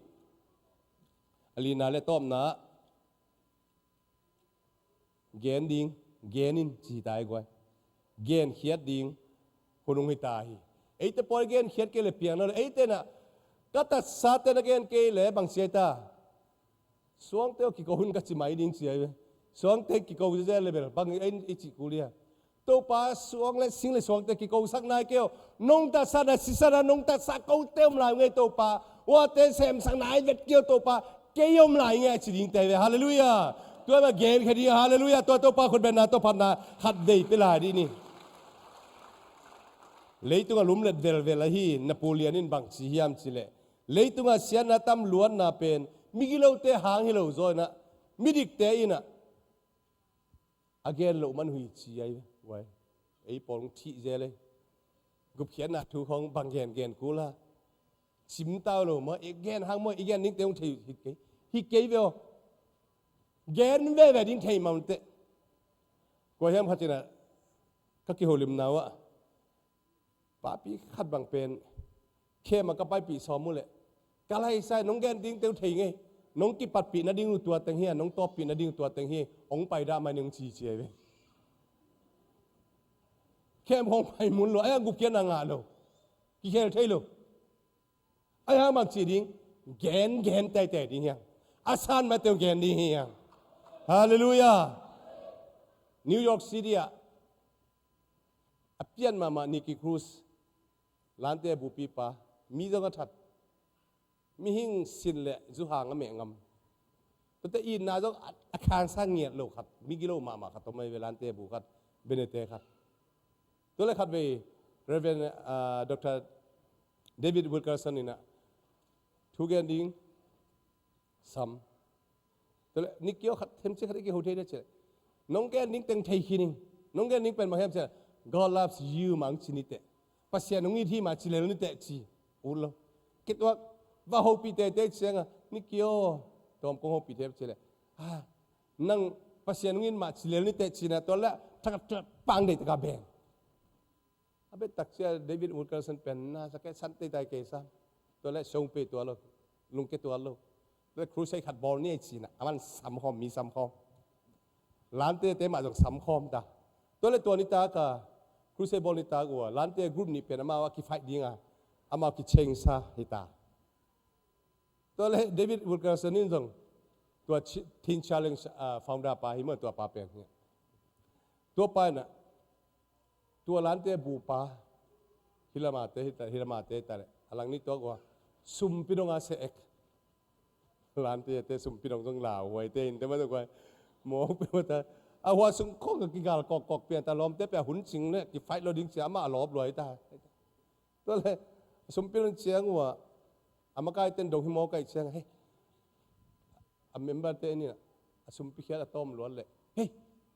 A lina le tawpna, gen ding, gen in ci hi ta hi guai. Genkhiat ding hun hong hi ta hi. Eite pawl genkhiat kei leh piang nawn lo. Eite in ah, ka tatsate na gen kei leh bang ci ai ta? "Suangte aw, kiko in," ka ci mai ding ci ai ve. Suangte kiko zel leh bel bang ei i cih kul hiam? "Topa, suang le sing le suangte kikosak nai kei aw. Nong tatsakna sisan ah nong tatsak kote om lai ung ei Topa. Huate semsak nai vet kei aw Topa. Kei om lai ung ei," a ci dingte hi ve. Halleluiah. Tua mah genkhia ding, halleluiah. Tua Topa khutbetna tawh phatna khat vei pia lai dih ni. Leitungah lumlet velvel ahi Napoleon in bang ci hiam cih leh, leitungah siatna tam luatna pen migilote hang hi lo zaw in ah, midikte in ah a gen loh man hi ci ai ve. Vai, ei pawl hong thih zel ei. Gupkhiatna thu khong bang gengen kul a, cimta uh lo maw? I gen hang maw, i gen dingte hong thei hi kei, hi kei ve aw. Gen veve ding thei mah uh teh. Kua hiam khat in ah ka kiholimna uh ah, papi khat bang pen khem ah ka paipih sawm uh leh, "Ka lai sai, nong gen dingte uh thei ngei. Nong kipatpih nading uh tua teng hi a, nong tawppih nading uh tua teng hi. Hong pai dah mah ni," hong ci ci ai ve. Khem khong pai mun lo, ahih hang gupkhiatna ngah lo, kikhel thei lo. Ahih hang bang ci ding? Gen, gen teitei ding hi hang. A san mah teng gen ding hi hang. Halleluiah. New York City ah a pian mahmah Nicky Cruz, lante bupipa, mi zong a that, mihing sin le zu hang a meh ngam, tuate itna zong a, a khansa ngiat lo khat, migilo mahmah khat om ai ve, lante bu khat. Benete khat. Tua le khat vei Reverend, ah, Doctor David Wilkerson in ah thu gen ding sam. Tua le nikio khat themci khat i kiho thei deh ci. Nong gen ding teng thei khin ing. Nong gen ding pen mah hiam ci. God loves you mah ang ci ni teh. Pasian hong it hi mah ci lel ni teh ci. Ut lo. Kituak va hopih teitei ciang a nikio tawm kong hopih thei ci le. Ah, nang Pasian hong it mah ci lel ni teh ci na tua le thak thak pang dei taka beng. A bet tak cia David Wilkerson pen na sa ke san tei tai ke sa. Tua le song pe tua lo. Lung ke tua lo. Tua le crusade khat bawl ni ai ci na. A man sam khawm, mi sam khawm. Lante te mah zong sam khawm ta. Tua le tua ni ta ka crusade bawl ni ta ua. Lante group ni pen amau a ki fight ding a. Amau ki change sa hi ta. Tua le David Wilkerson in zong tua Teen Challenge, ah, founder pa hi maw tua pa pen hi. Tua pa in ah tua lante bu pa hi lamate hi ta, hi lamate hi ta le. A lang ni tua kua sumpi dong a se ek. Lante te sumpi dong zong lau huai te in te ma zong kua mawk pe ma ta. A hua sung khong ka kigal kok kok pian ta lawmte pe a hun cing le ki fight lo ding cia amah a lawp luai ta. Tua le sumpi dong ciang ua a makai ten dong hi mawk ai ciang hei. A member te ni a sumpi khiat a tawm luat le hei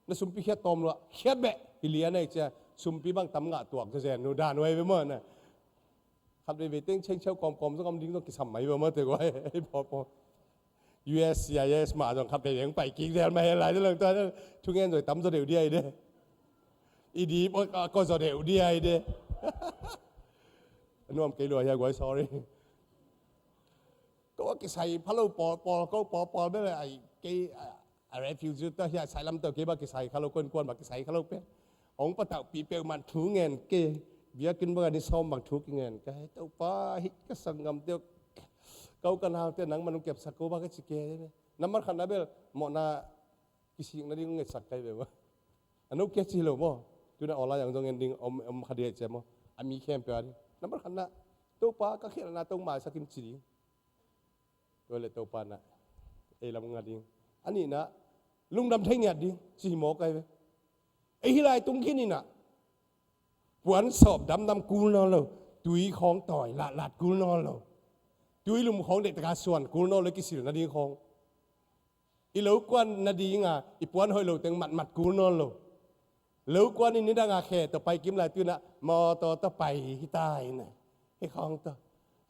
na sumpi khiat tawm luat khiat beh hi lian ai cia sumpi bang tam ngah tuak cia zen nu dan wai be maw na. Khat vei vei teng cheng cheu kawm kawm zong om ding zong kisam mai be maw te guai hei paw paw. U S C I S mah zong khat vei vei hong pai kik zel mah hei lai te lang tua thu ngen zoi tam zaw deuh di ai de. I di paw ko zaw deuh di ai de. Nuam kei lua hia guai sorry. Ko a kisai phalo pawl pawl ko pawl pawl bel ai kei a refugee ta hia sai lam tau kei ba kisai khalo kuan kuan ba kisai khalo pe. Ong patau pi peuh man thu ngen kei biakin ba ni sawm bang thu ki ngen ka hei tau pa hi ka sanggam teu kau ka nau te nang manung kepsak ko ba ka ci kei. Namar khat na bel mawhna kisik nading ngetsak kai ve ba. A no kia ci lo maw. Tuna awla yang zong en ding om om khadia cia maw. A mi khempeuh a ding namar khat na Topa ka khialhna tong maisakin ci ding. Tua le Topa na ei lam nga ding a nihna lungdam thei ngiat ding ci hi maw kai ve. Ei hi lai tung khin inah puan sawp damdam kul nawn lo. Tui khawng tawi latlat kul nawn lo. Tui lum khawng dehtaka suan kul nawn lo kisil nading khawng. I lo kuan nadinga i puan hoih lo teng matmat kul nawn lo. Lo kuan in nidanga khe tawh pai kim lai tunah mawtaw tawh pai hi ta inah hi khawng tawh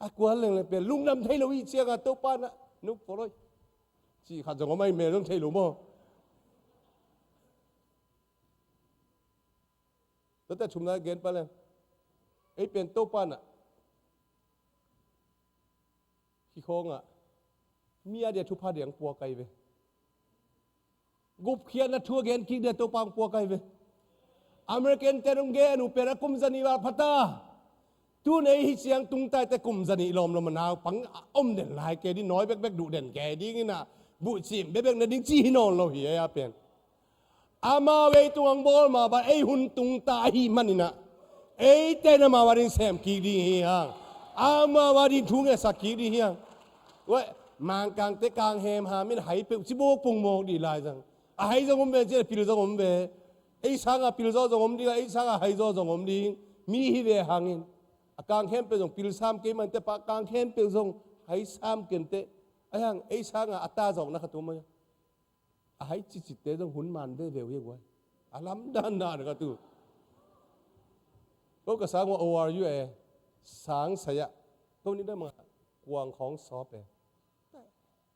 a kuan lengleng pen lungdam thei lo ih cianga Topa nah nuk pawloi. Cih khat zong om ahi mel zong thei lo maw? Tua te thumna gen pale ei pen Topa nah hi khawngah mi a dia thupha diang puak ahi ve. Gupkhiatna thu a gen kik dia Topa ang puak ahi ve. American ten hong gen uh pen a kum zanih val phata. Tun ei hi ciang tungtaite kum zanih lawmlawm a naupang a om den lai kei ding nawi bekbek duh den kei ding inah buhcim bekbek na ding ci hi nawn lo hi ei a pen. Amau ei tung ang bawl mah bang ei hun tungta ahih maninah eite in amau a ding sem kik ding hi hang. Amau a ding thu ngetsak kik ding hi hang. Weh, Mangkangte kang hem ham in hai peuh ci bawk pung mawk dih lai zang. A hai zong om ve ci a pil zong om ve. Ei sanga pil zaw zong om ding a ei sanga hai zaw zong om ding. Mi hi ve hangin a kang khempeuh zong pil sam kei mante pa kang khempeuh zong hai sam kente. A hang ei sanga a ta zawkna khat um a a hai cicitte zong hun man veve uh hi guai. A lamdan dan ka tu ko ka sang ua O R U e sang saya ko ni dama kuang khawng sawp e.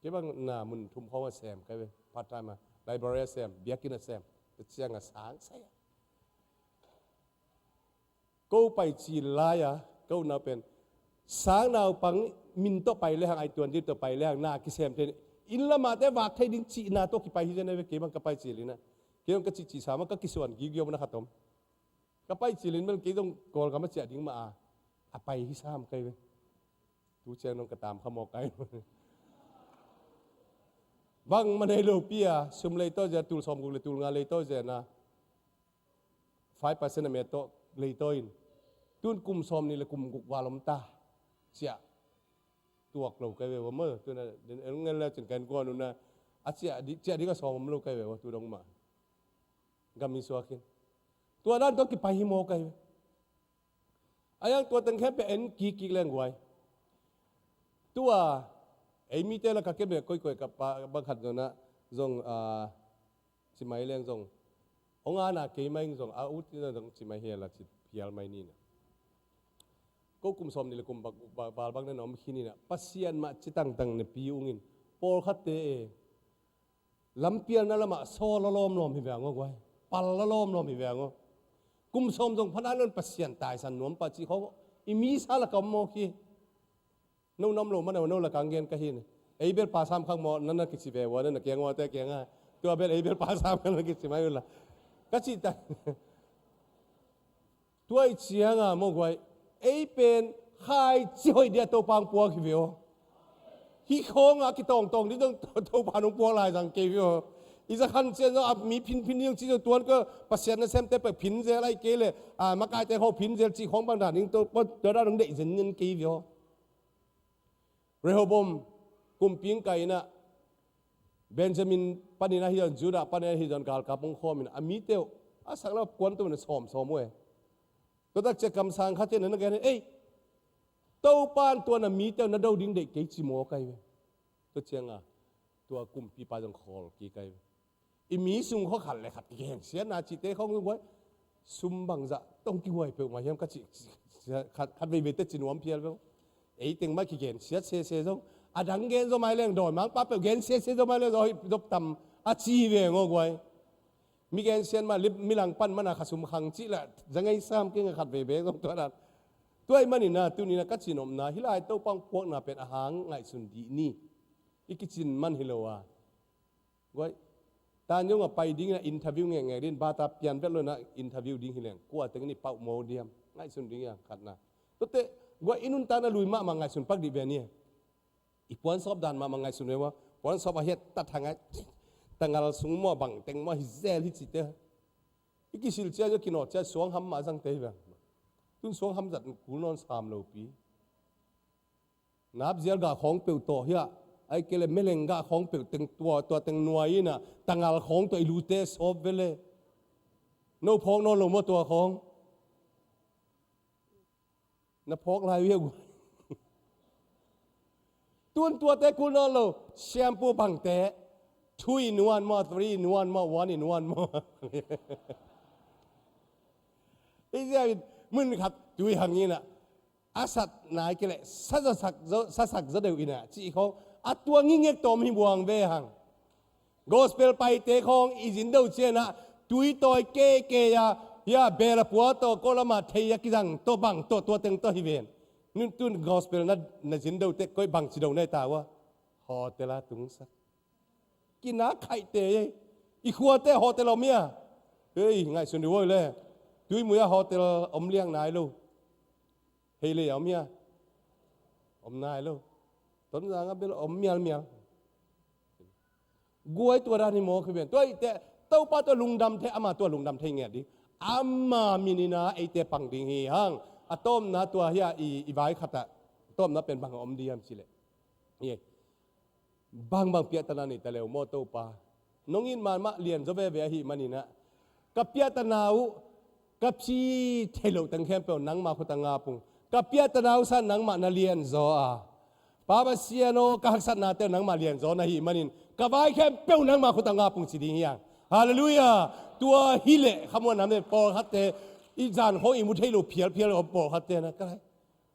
Kei bang na mun thum khawng a sem kai ve part time a library a sem biakin a sem. Te ciang a sang saya ko pai ci lai-a ko nau pen sang naupang min tawh pai lehang ai tuan ding tawh pai lehang na kisem thei inn lamahte vak thei ding cihna tawh kipai hi zen a ve kei bang ka pai ci lina kei bang ka cih cih sama ka kisuan gigio na khatom ka pai ci lin bel kei zong Kawlgam a ciah ding mah a a pai hi sam kai ve. Tu ciang nong ka tam kha mawk kai bang ma nei lo pi a sum lei tawh zia tul sawm guk le tul nga lei tawh zia na five percent a met tawh leitaw in tun kum sawm nih le kum guk val om ta ciah tuak lo kai ve ua maw tuna ngel le cin kan kuan una a ciah ding ciah ding a sawm om lo kai ve ua tu dong mah gam i suak in Tua dan tawh kipai hi maw kai ve. A yang tua teng khempeuh en kikkik leng guai. Tua ei mite la ka kemeh koikoi ka pa bang khat zong ah zong ah, ci mai leng zong, hong ana kei mai zong a ut zong ci mai hi la ci phial mai ni na. Ko kum sawm ni le kum bak bal bang na om khin ni na, Pasian mah ci tangtang na pi ungin pawlkhatte e. Lampialna lamah sawl a lawmlawm hi veng aw guai. Pal a lawmlawm hi veng aw. Kum sawm zong phanai lon Pasian taisan nuam pah cih khawng i misa la ka om maw khi. No nam lo mana no la kang gen ka hi ne. Ei bel pa sam khang maw, nana kici ve ua, nana kiang ua te kianga. Tua bel ei bel pa sam khang nana kici mai ula. Ka cih ta. Tua i cianga maw guai. Ei pen khai ci hoih dia Topa hong puak hi ve aw. Hi khawng a kitawngtawng ding zong Topa hong puak lai zang kei ve aw. I za khan cian zong a mi phinphin ding zong ci zong tuan ka Pasian na semte pek phin zel ai kei le a makaite khawng phin zel cih khawng bang dan ding Topa tua dan hong deih zen nen kei ve aw. Rehoboam kumpi in kai inah Benjamin panin ahi zon, Judah panin ahi zon galkap hong khawm inah a mite uh a sakna kuantum na sawmsawm uh e. Tuatak cia kamsang khat cian na gen ei Topan tua na mite uh na do ding deih kei ci maw kai ve. Tua cianga tua kumpipa zong khawl ki kai ve. I mi sung khaw khat le khat kigensiatna cihte khawng zong guai. Sum bangzah tong kiguai peuhmah hiam ka cih khat, khat veivei te ci nuam phial beuh. Ei teng mah kigensiat sese zong a dang gen zaw mai leng dawi mangpa peuh gensiat se zaw mai leng zaw hoih zop tam a ci ve ngaw guai. Mi gensiat mah milang pan mana kha sum khang cih lah za ngei sam keng a khat veivei zong tua dan. Tua i manina tunina ka cin omna hih lai Topa hong puakna pen a hang ngaihsun dih ni. I kicin man hi lo a. Guai, tan yong a pai dingin a interview ngekngek din bata pian vet lo na interview ding hi leng kua teng ni pauh maw diam ngaihsun ding a khatna. Tuate guai i nuntakna lui mahmah ngaihsun pak dih ve ni. I puansawp dan mahmah ngaihsun ve ua puansawp a hiat tat hang a tangal sung maw bang teng maw hi zel hi cite. I kisil cia zia kinawh cia suang ham mah zangte hi ve. Tun suang ham zat kul nawn sam lo pi. Napzial gah khawng peuh tawh hiah ai kei le meleng gah khawng peuh teng tua, tua teng nuai inah tangal khawng tawh i lute sawp vele. No phawk nawn lo maw tua khawng? Na phawk lai uh hiah guai. Tun tuate kul nawn lo siampu bangte two in one maw, three in one maw, one in one maw. Ei ziakin mun khat tui hang inah a sat nai kei leh sasak zo deuh inah cih khawng a tua ngingek tawm hi buang ve hang. Gospel paite khawng i zin do cianah tui tawi keke a hia bel a pua tawh kawlamah thei a kizang tawh bang tawh tua teng tawh hi ven. Nun tun gospel na zin do teh koih bang ci do nai ta ua. Hotel a tungsak kina khaihte ei. I khuate hotel om hia? Ei ngaihsun dih uai le. Tuimui a hotel om liang nai lo. Hei le a om hia? Om nai lo. Tonzang a bel om mialmial. Guai tua dan hi mawk hi ben tua ihte. Topa tua lungdam thei ama tua lungdam thei ngiat dih. Ama minina eite pang ding hi hang. A tawmna tua hia i vai khatah a tawmna pen bang a om dih hiam cileh. Bangbang piahtana nei ta leu maw Topa. Nong it man mah lian zaw veve ahih maninah ka piahtana uh ka phi thei loh teng khempeuh nangmah khutah ngap ung. Ka piahtana uh san nangmah na lian zaw a Pa Pasian aw ka haksatnate uh nangmah lian zaw na hih manin ka vai khempeuh nangmah khutah ngap ung ci ding hiang. Halleluiah. Tua hileh khamuan nam le pawlkhatte i zan khawng i mu thei lo phialphial om pawlkhatte na ka lai.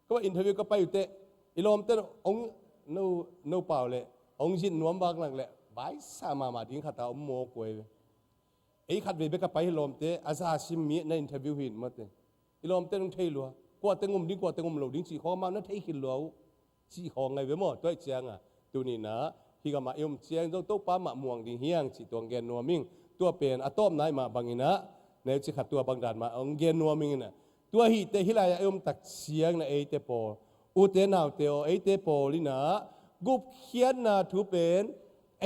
Ka va interview ka pai uh teh i lawmte hong no pau le hong zin nuam vak nak le vaisa mahmah ding khata om maw kuai ve. Ei khat vei bek ka pai hi lawmte a za sim mi na interview hin mate. I lawmte hong thei lua kuate ngum ding kuate ngum lo ding cih khawng amau na thei khin lua uh cih khawng ngai ve maw tua i cianga. Tunina hi gamah i um ciang zong Topa mah muang ding hiang cih tuang gen nuam ing. Tua pen a tawpna i mah banginah neu ci khat tua bang dan mah hong gen nuam inginah. Tua hihte hih lai-ah i omtak ciangin a eite pawl ute naute aw eite pawl inah gupkhiatna thu pen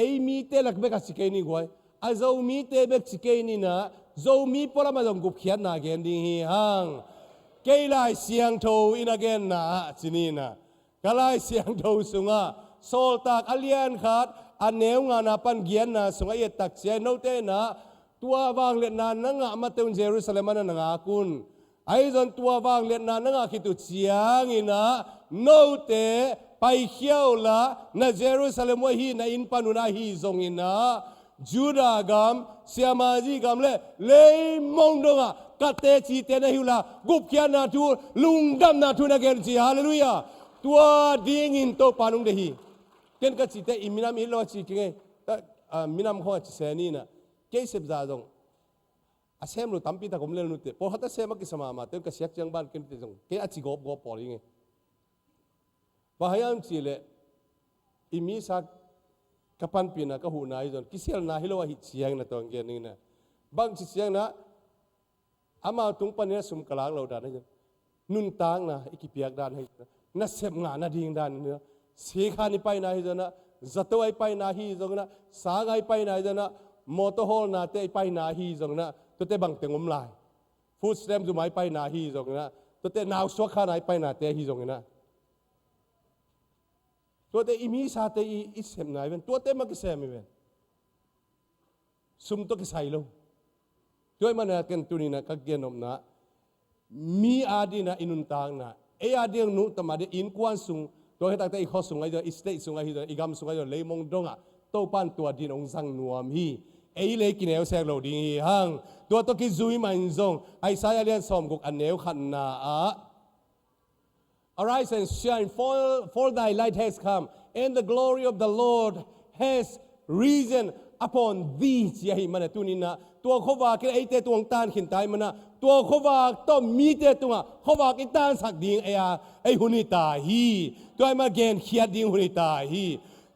ei mite lak bek a ci kei ni guai. A Zomite bek ci kei ninah Zomi pualamah zong gupkhiatna gen ding hi hang. Kei Lai Siangtho in a genna ah ci ninah ka Lai Siangtho sungah Sawltak a lian khat a neu ngana pan giatna sungah i ettak ciai note inah Tua vangliatna na ngah mateh un Jerusalem ah na ngak un. Ahi zong tua vangliatna na ngah khit uh ciangin ah note paikhia uhla, na Jerusalem uh ahi na inn pan un ahi zongin ah Judah gam, siamahzi gam le leimong dongah ka tecite na hi uhla, gupkhiatna thu, lungdamna thu na gen ci. Halleluiah. Tua dingin Topa nong deih hi. Ken ka cite i minam i lo a ci kingei. Ka, a, minam khong a ci se ni na. Kei sepza zong a sem lo tampi tak om lel nute. Pawlkhat a sem a kisa mahmah te ka siak ciang ban ken te zong kei a ci gawpgawp pawl hi ngei. Bang hang hiam cih leh i misa ka panpihna ka huhna hi zong kisialna hi lo ahi ciangin ah tua gen ning na. Bang ci ciangin ah amau tung panin ah sum ka lak loh dan ahi zong, nuntakna i kipiak dan ahi zong, nasep ngah nading dan ahi zong, sikhan i paina hi zong ah, zato a i paina hi zong ah, sanga i paina hi zong ah, mawtaw hawlnate i paina hi zong ah, tuate bangteng om lai. Food stamp zuma i paina hi zong ah, tuate nausuak khana i painate hi zong ah, tuate i misate i, i sepna i ven, tuate mah kisem i ven. Sum tawh kisai lo. Tua ahih manin ah ken tuni in ah ka gen nopna, mi adingin ah i nuntakna, ei adingin ah nungta mah ding, innkuan sung, tua khit takte i khua sung ahi zong, i state sung ahi zong, i gam sung ahi zong, leimong dongah Topa in tua dingin hong zang nuam hi. Ei le kineu sek lo ding hi hang. Tua tawh kizui mah in zong Isaiah lian sawmguk a neu khatna ah, "Arise and shine, for, for thy light has come, and the glory of the Lord has risen upon thee," ci ahih manin ah tuni in ah tua khuavak in eite tung hong tan khin ta ahih manin ah tua khuavak tawh mite tungah khuavak i tansak ding ei a, ei hun hi ta hi. Tua ahih manin ah genkhiat ding hun hi ta hi.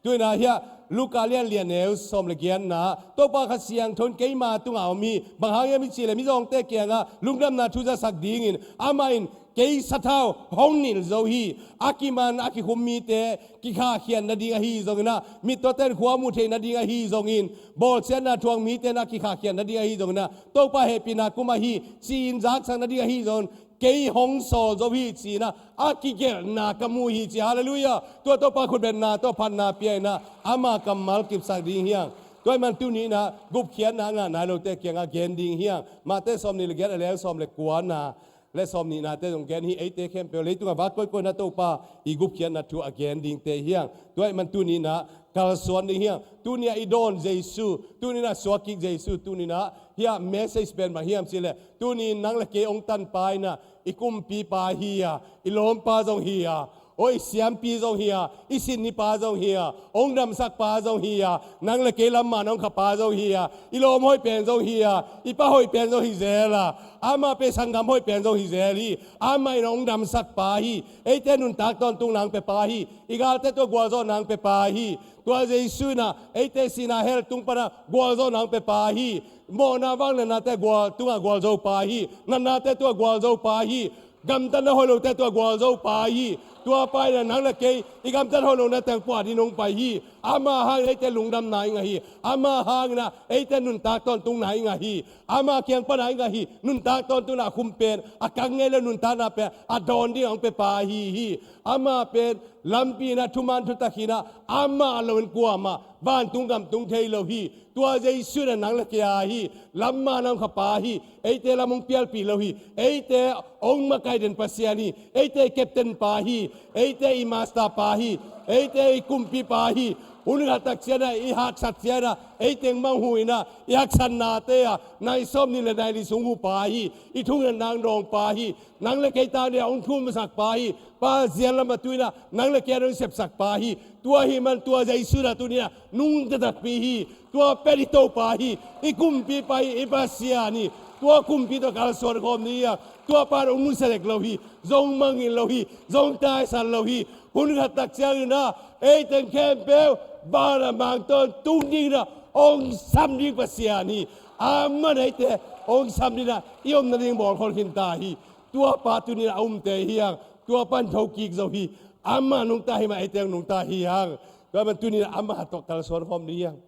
Tuni in ah hiah Luka lian li a neu sawm le giatna, "Topa Kha Siangtho in keima tungah om hi. Bang hang hiam i cih leh mizawngte kiangah lungdamna thu zasak dingin amah in kei sathau hong nilh zo hi. A kiman a kikhum mite kikhahkhiat nading ahi zongin ah, mittawte in khua muh theih nading ahi zongin, bawlsiatna thuak mite in ah kikhahkhiat nading ahi zongin ah, Topa hehpihna kum ahi ci-in zaksak nading ahi zongin, kei hong sawl zo hi," ci-in ah a kigelhna ka mu hi ci. Halleluiah. Tua Topa khutbetna tawh phatna pia in ah ama kammal kipsak ding hi hang. Tua ahih manin tuni in ah gupkhiatna a ngah nai lote kiangah gen ding hi hang. Matthai sawmnih le giat a neu sawm le kuana le sawmnihnate zong gen hi. Eite khempeuh leitungah vak koikoi in ah Topa i gupkhiatna thu a gen dingte hi hang. Tua ahih manin tuni in ah kalsuan ding hi hang. Tuni a i dawn Jesu, tuni in ah suak kik Jesu, tuni in ah hiah message pen bang hiam cih leh, tuni in nang le kei hong tanpa in ah i kumpipa hi a, i lawmpa zong hi a, aw, i siampi zong hi a, i sinnipa zong hi a, hong damsakpa zong hi a, nang le kei lam man hong khapa zong hi a, i lawm hoih pen zong hi a, i pa hoih pen zong hi zel a, amah pen sanggam hoih pen zong hi zel hi. Amah in hong damsakpa hi. Eite nuntak tawntungna hong pepa hi. I galte tungah gualzawhna hong pepa hi. Tua Jesu in ah eite sihna hell tung pan ah gualzawhna hong pepa hi. Mawhna vangliatnate gual, tungah gualzopa hi. Natnate tungah gualzopa hi. Gamtatna hoih lote tungah gualzopa hi. Tua pa in ah nang le kei i gamtat hoih lohna teng puah dingin hong pai hi. Ama hangin eite lungdamna i ngah hi. Ama hangin ah eite nuntak tawntungna i ngah hi. Ama kiang pan ah i ngah hi. Nuntak tawntungna a khum pen, a kang ngei lo nuntakna pen a dawn dingin hong pepa ahi hi. Ama pen lampi in ah thuman thutak hi in ah, amah lo in kuamah vantung gam tung thei lo hi. Tua Jesu in ah nang le kei a hi. Lam man hong khapa hi. Eite lam hong pialpih lo hi. Eite hong makaih den Pasian hi. Eite i captain pa hi. Eite i master pa hi. Eite i kumpipa hi. Hun khat tak ciangin ah i haksat ciangin ah, ei teng bang hu in ah, i haksatnate ah nai sawmnih le nai li sung hupa hi. I thungetna hong dawngpa hi. Nang le kei tang dingin ah hong thumsakpa hi. Pasian lam a tu in ah nang le kei a hong sepsakpa hi. Tua ahih manin tua Jesu in ah tuni in ah nungta takpi hi. Tua pen i Topa hi. I kumpipa hi. I Pasian hi. Tua kumpi tawh kalsuan khawm ni a, tua pa in hong nusia dek lo hi. Zong mangngilh lo hi. Zong taisan lo hi. Hun khat tak ciangin ah ei teng khempeuh van a mang tawntung dingin ah hong sam ding Pasian hi. Amah in eite hong sam dingin ah i om nading bawlkhol khin ta hi. Tua pa tuni in ah a umte hi hang. Tua pa in thokik zo hi. Amah nungta hi mah eite hong nungta hi hang. Tua ahih manin tuni in ah amah tawh kalsuan khawm ding hi hang.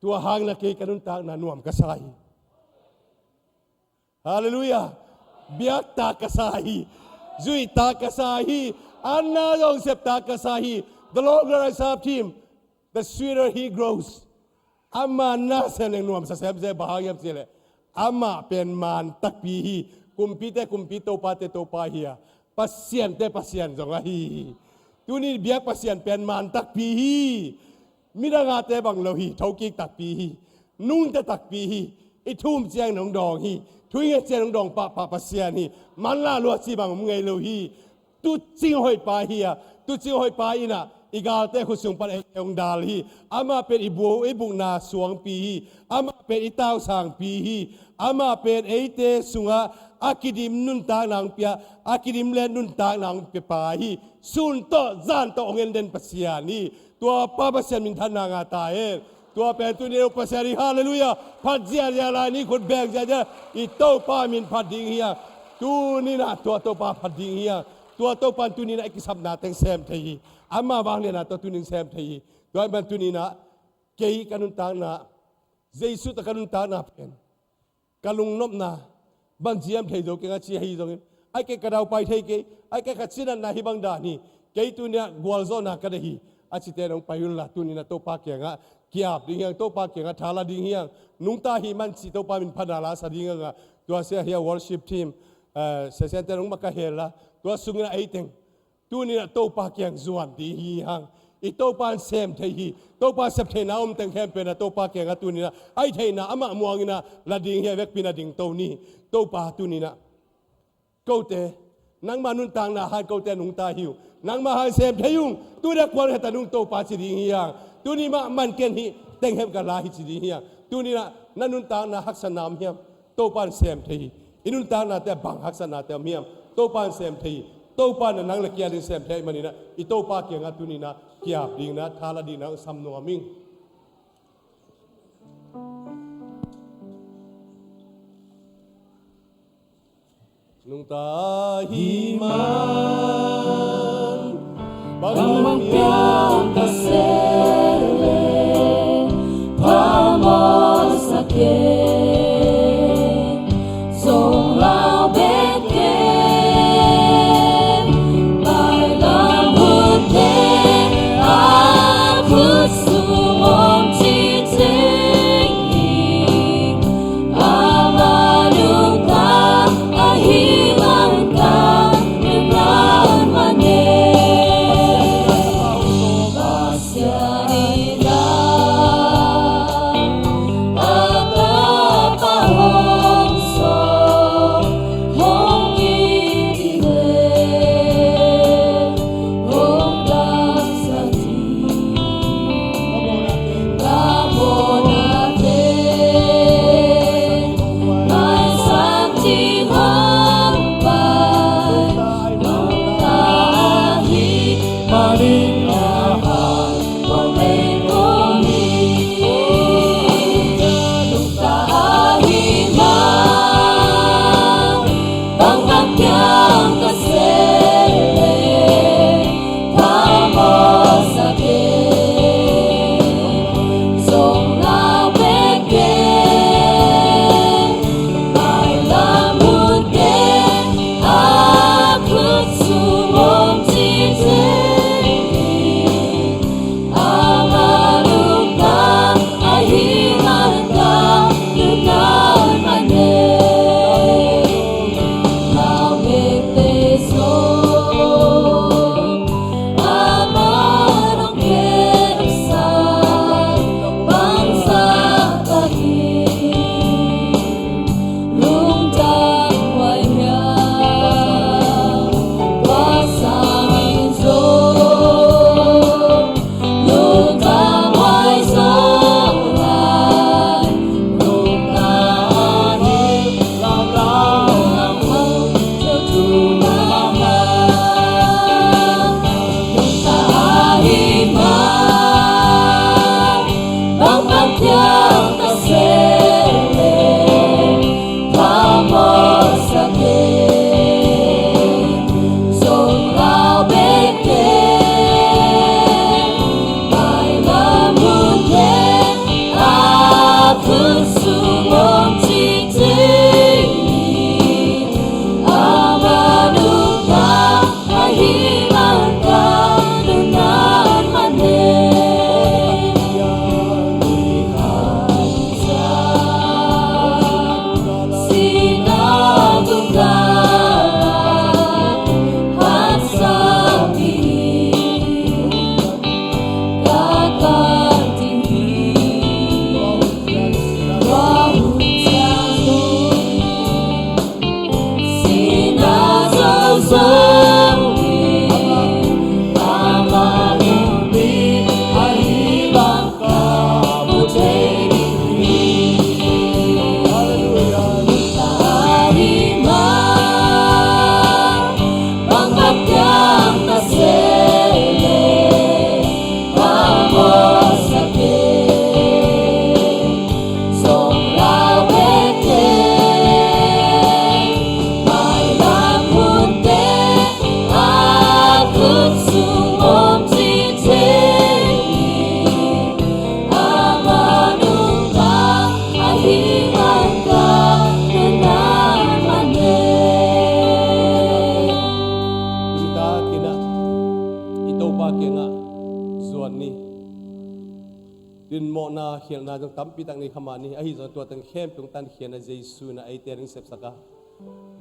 Tua hangin ah kei ka nuntakna nuam ka sa hi. Halleluiah. Biaktak ka sa hi. Zuihtak ka sa hi. Anna zong septak ka sa hi. The longer I serve him, the sweeter he grows. Ama na sem leng nuamsa semsem, bang hang hiam cih leh amah pen man takpi hi. Kumpite kumpi, topate topa hi a, pasiante pasian zong ahi hi. Tuni biak Pasian pen man takpi hi. Midang ate bang lo hi, thokik takpi hi. Nungta takpi hi. I thum ciang nong dawng hi. Thu i nget ciang nong dawng pahpah Pasian hi. Manlah lua ci bang om ngei lo hi. Tuucing hoihpa hi a, tuucing hoihpa in ah i galte khut sung pan ei hong dal hi. Amah pen i bu, i bukna suangpi hi. Amah pen i tausangpi hi. Amah pen eite sungah a kidim nuntakna hong pia, a kidim let nuntakna hong pia pa hi. Sun tawh zan tawh hong en den Pasian hi. Tua pa Pasian minthanna ngah ta hen. Tua pen tuni-in Pasian hi, halleluiah. Phat ziahziah lai ni, khut beng ziahziah, i Topa min phat ding hi hang. Tuni-in ah tua Topa phat ding hi hang. Tua Topa in tuni-in ah i kisapna teng sem thei hi. Ama vangliatna tawh tuni-in sem thei hi. Tua ahih man tuni-in ah kei ka nuntakna, Jesu tawh ka nuntakna pen ka lungnopna bang ciam thei zo keng a ci ahi zongin, ai kei ka daupai thei kei, ai kei ka cinatna hi bang dan hi, kei tuni-in ah gualzawhna ka deih hi, a cite nong pai unla, tuni-in ah Topa kiangah ki-ap ding hi hang, Topa kiangah tha la ding hi hang. Nungta hi man cih Topa min phatna la sa ding hi hang a, tua sia hi a worship team, eh, session te nong maka hel la, tua sungin ah ei teng tuni-in ah Topa kiang zuan ding hi hang. I Topa in sem thei hi. Topa sep theihna om teng khempeuh in ah Topa kiangah tuni-in ah a hih theihna amah muangin ah la ding hi a, vekpi-in ah dingto ni. Topa tuni-in ah kote, nangma nuntakna hang kote nungta hi uh. Nangma hang sem thei ung. Tuni-in ah kuan heta nung Topa ci ding hi hang. Tuni mah man ken hih teng hem ka la hi ci ding hi hang. Tuni-in ah na nuntakna haksatna om hiam? Topa in sem thei hi. I nuntaknate bang haksatnate om hiam? Topa in sem thei hi. Topa in nang le kei ading sem thei ahih manin ah i Topa kiangah tuni-in ah ki-ap dingin ah, tha la dingin ah sam nuam ing. Nungta hi man bangmah piang ka seh leh phamawh sa kei. Zong lau bek kei, pai lam hun kei a khut sung om ci teng hi. Ama nungta ahih man ka nungta man e. Mawhna khialhna zong tampi tak nei kha mah ni. Ahi zong tua teng khempeuh tungtan khialhna Jesu in eite a ding sepsak a,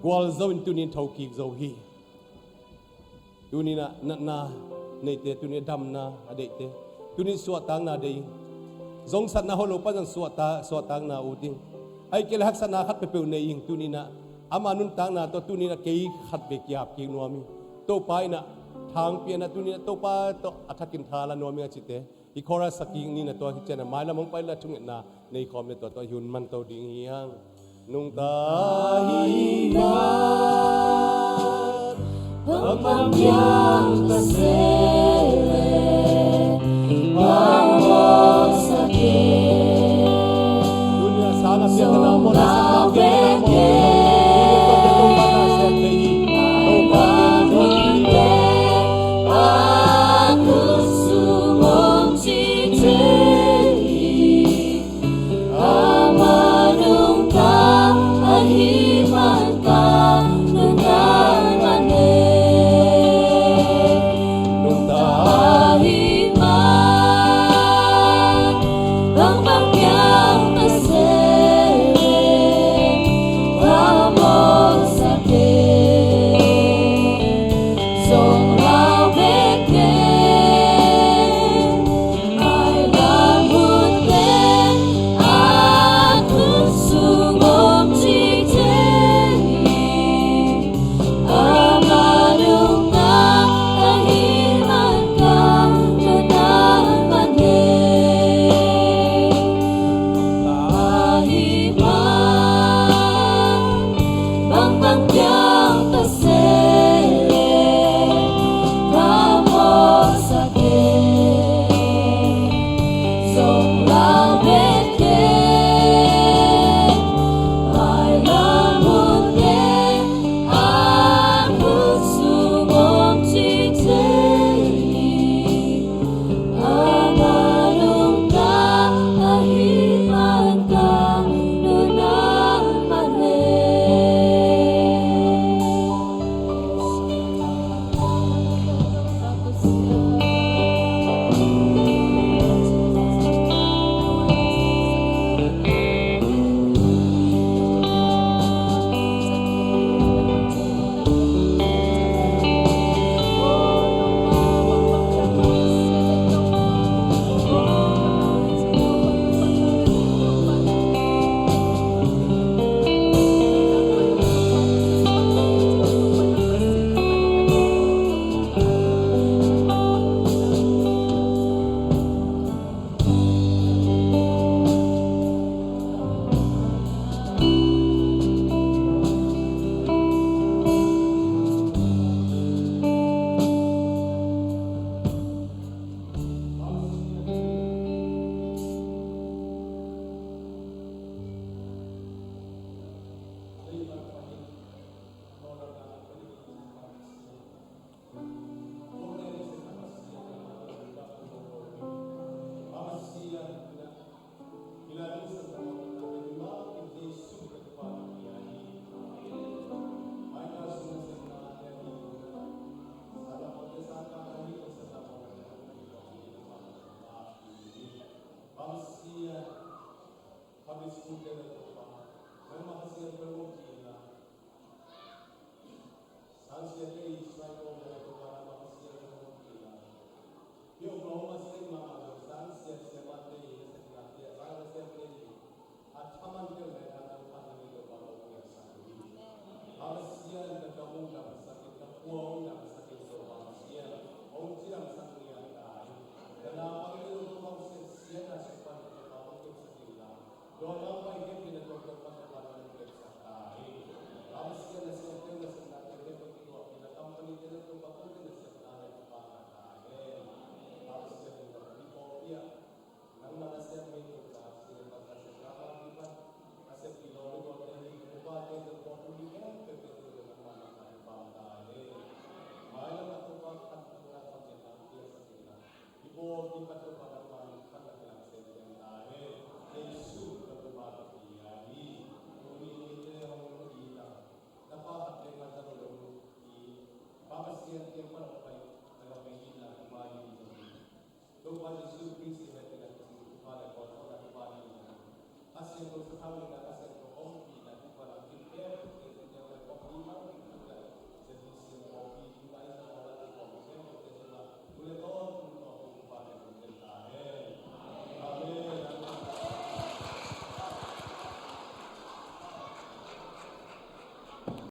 gualzo in tuni in thokik zo hi. Tuni in ah natna neite, tuni in ah damna a deihte, tuni in suahtakna deih ing. Zongsatna hawh lo pan zong suahta-, suahtakna ut ing. Ahih kei leh haksatna khat peuhpeuh nei ing. Tuni in ah ama nuntakna tawh tuni in ah kei khat vei kiap kik nuam ing. Topa in ah thangpi in ah tuni in ah Topa tawh a thakin tha la nuam ing a cite. I chorus a kik ni in ah tua hi ciangin ah mailam hong pai leh thungetna nei khawm leh tua tawh i hun manto ding hi hang. Nungta hi man, bangmah piang ta se leh,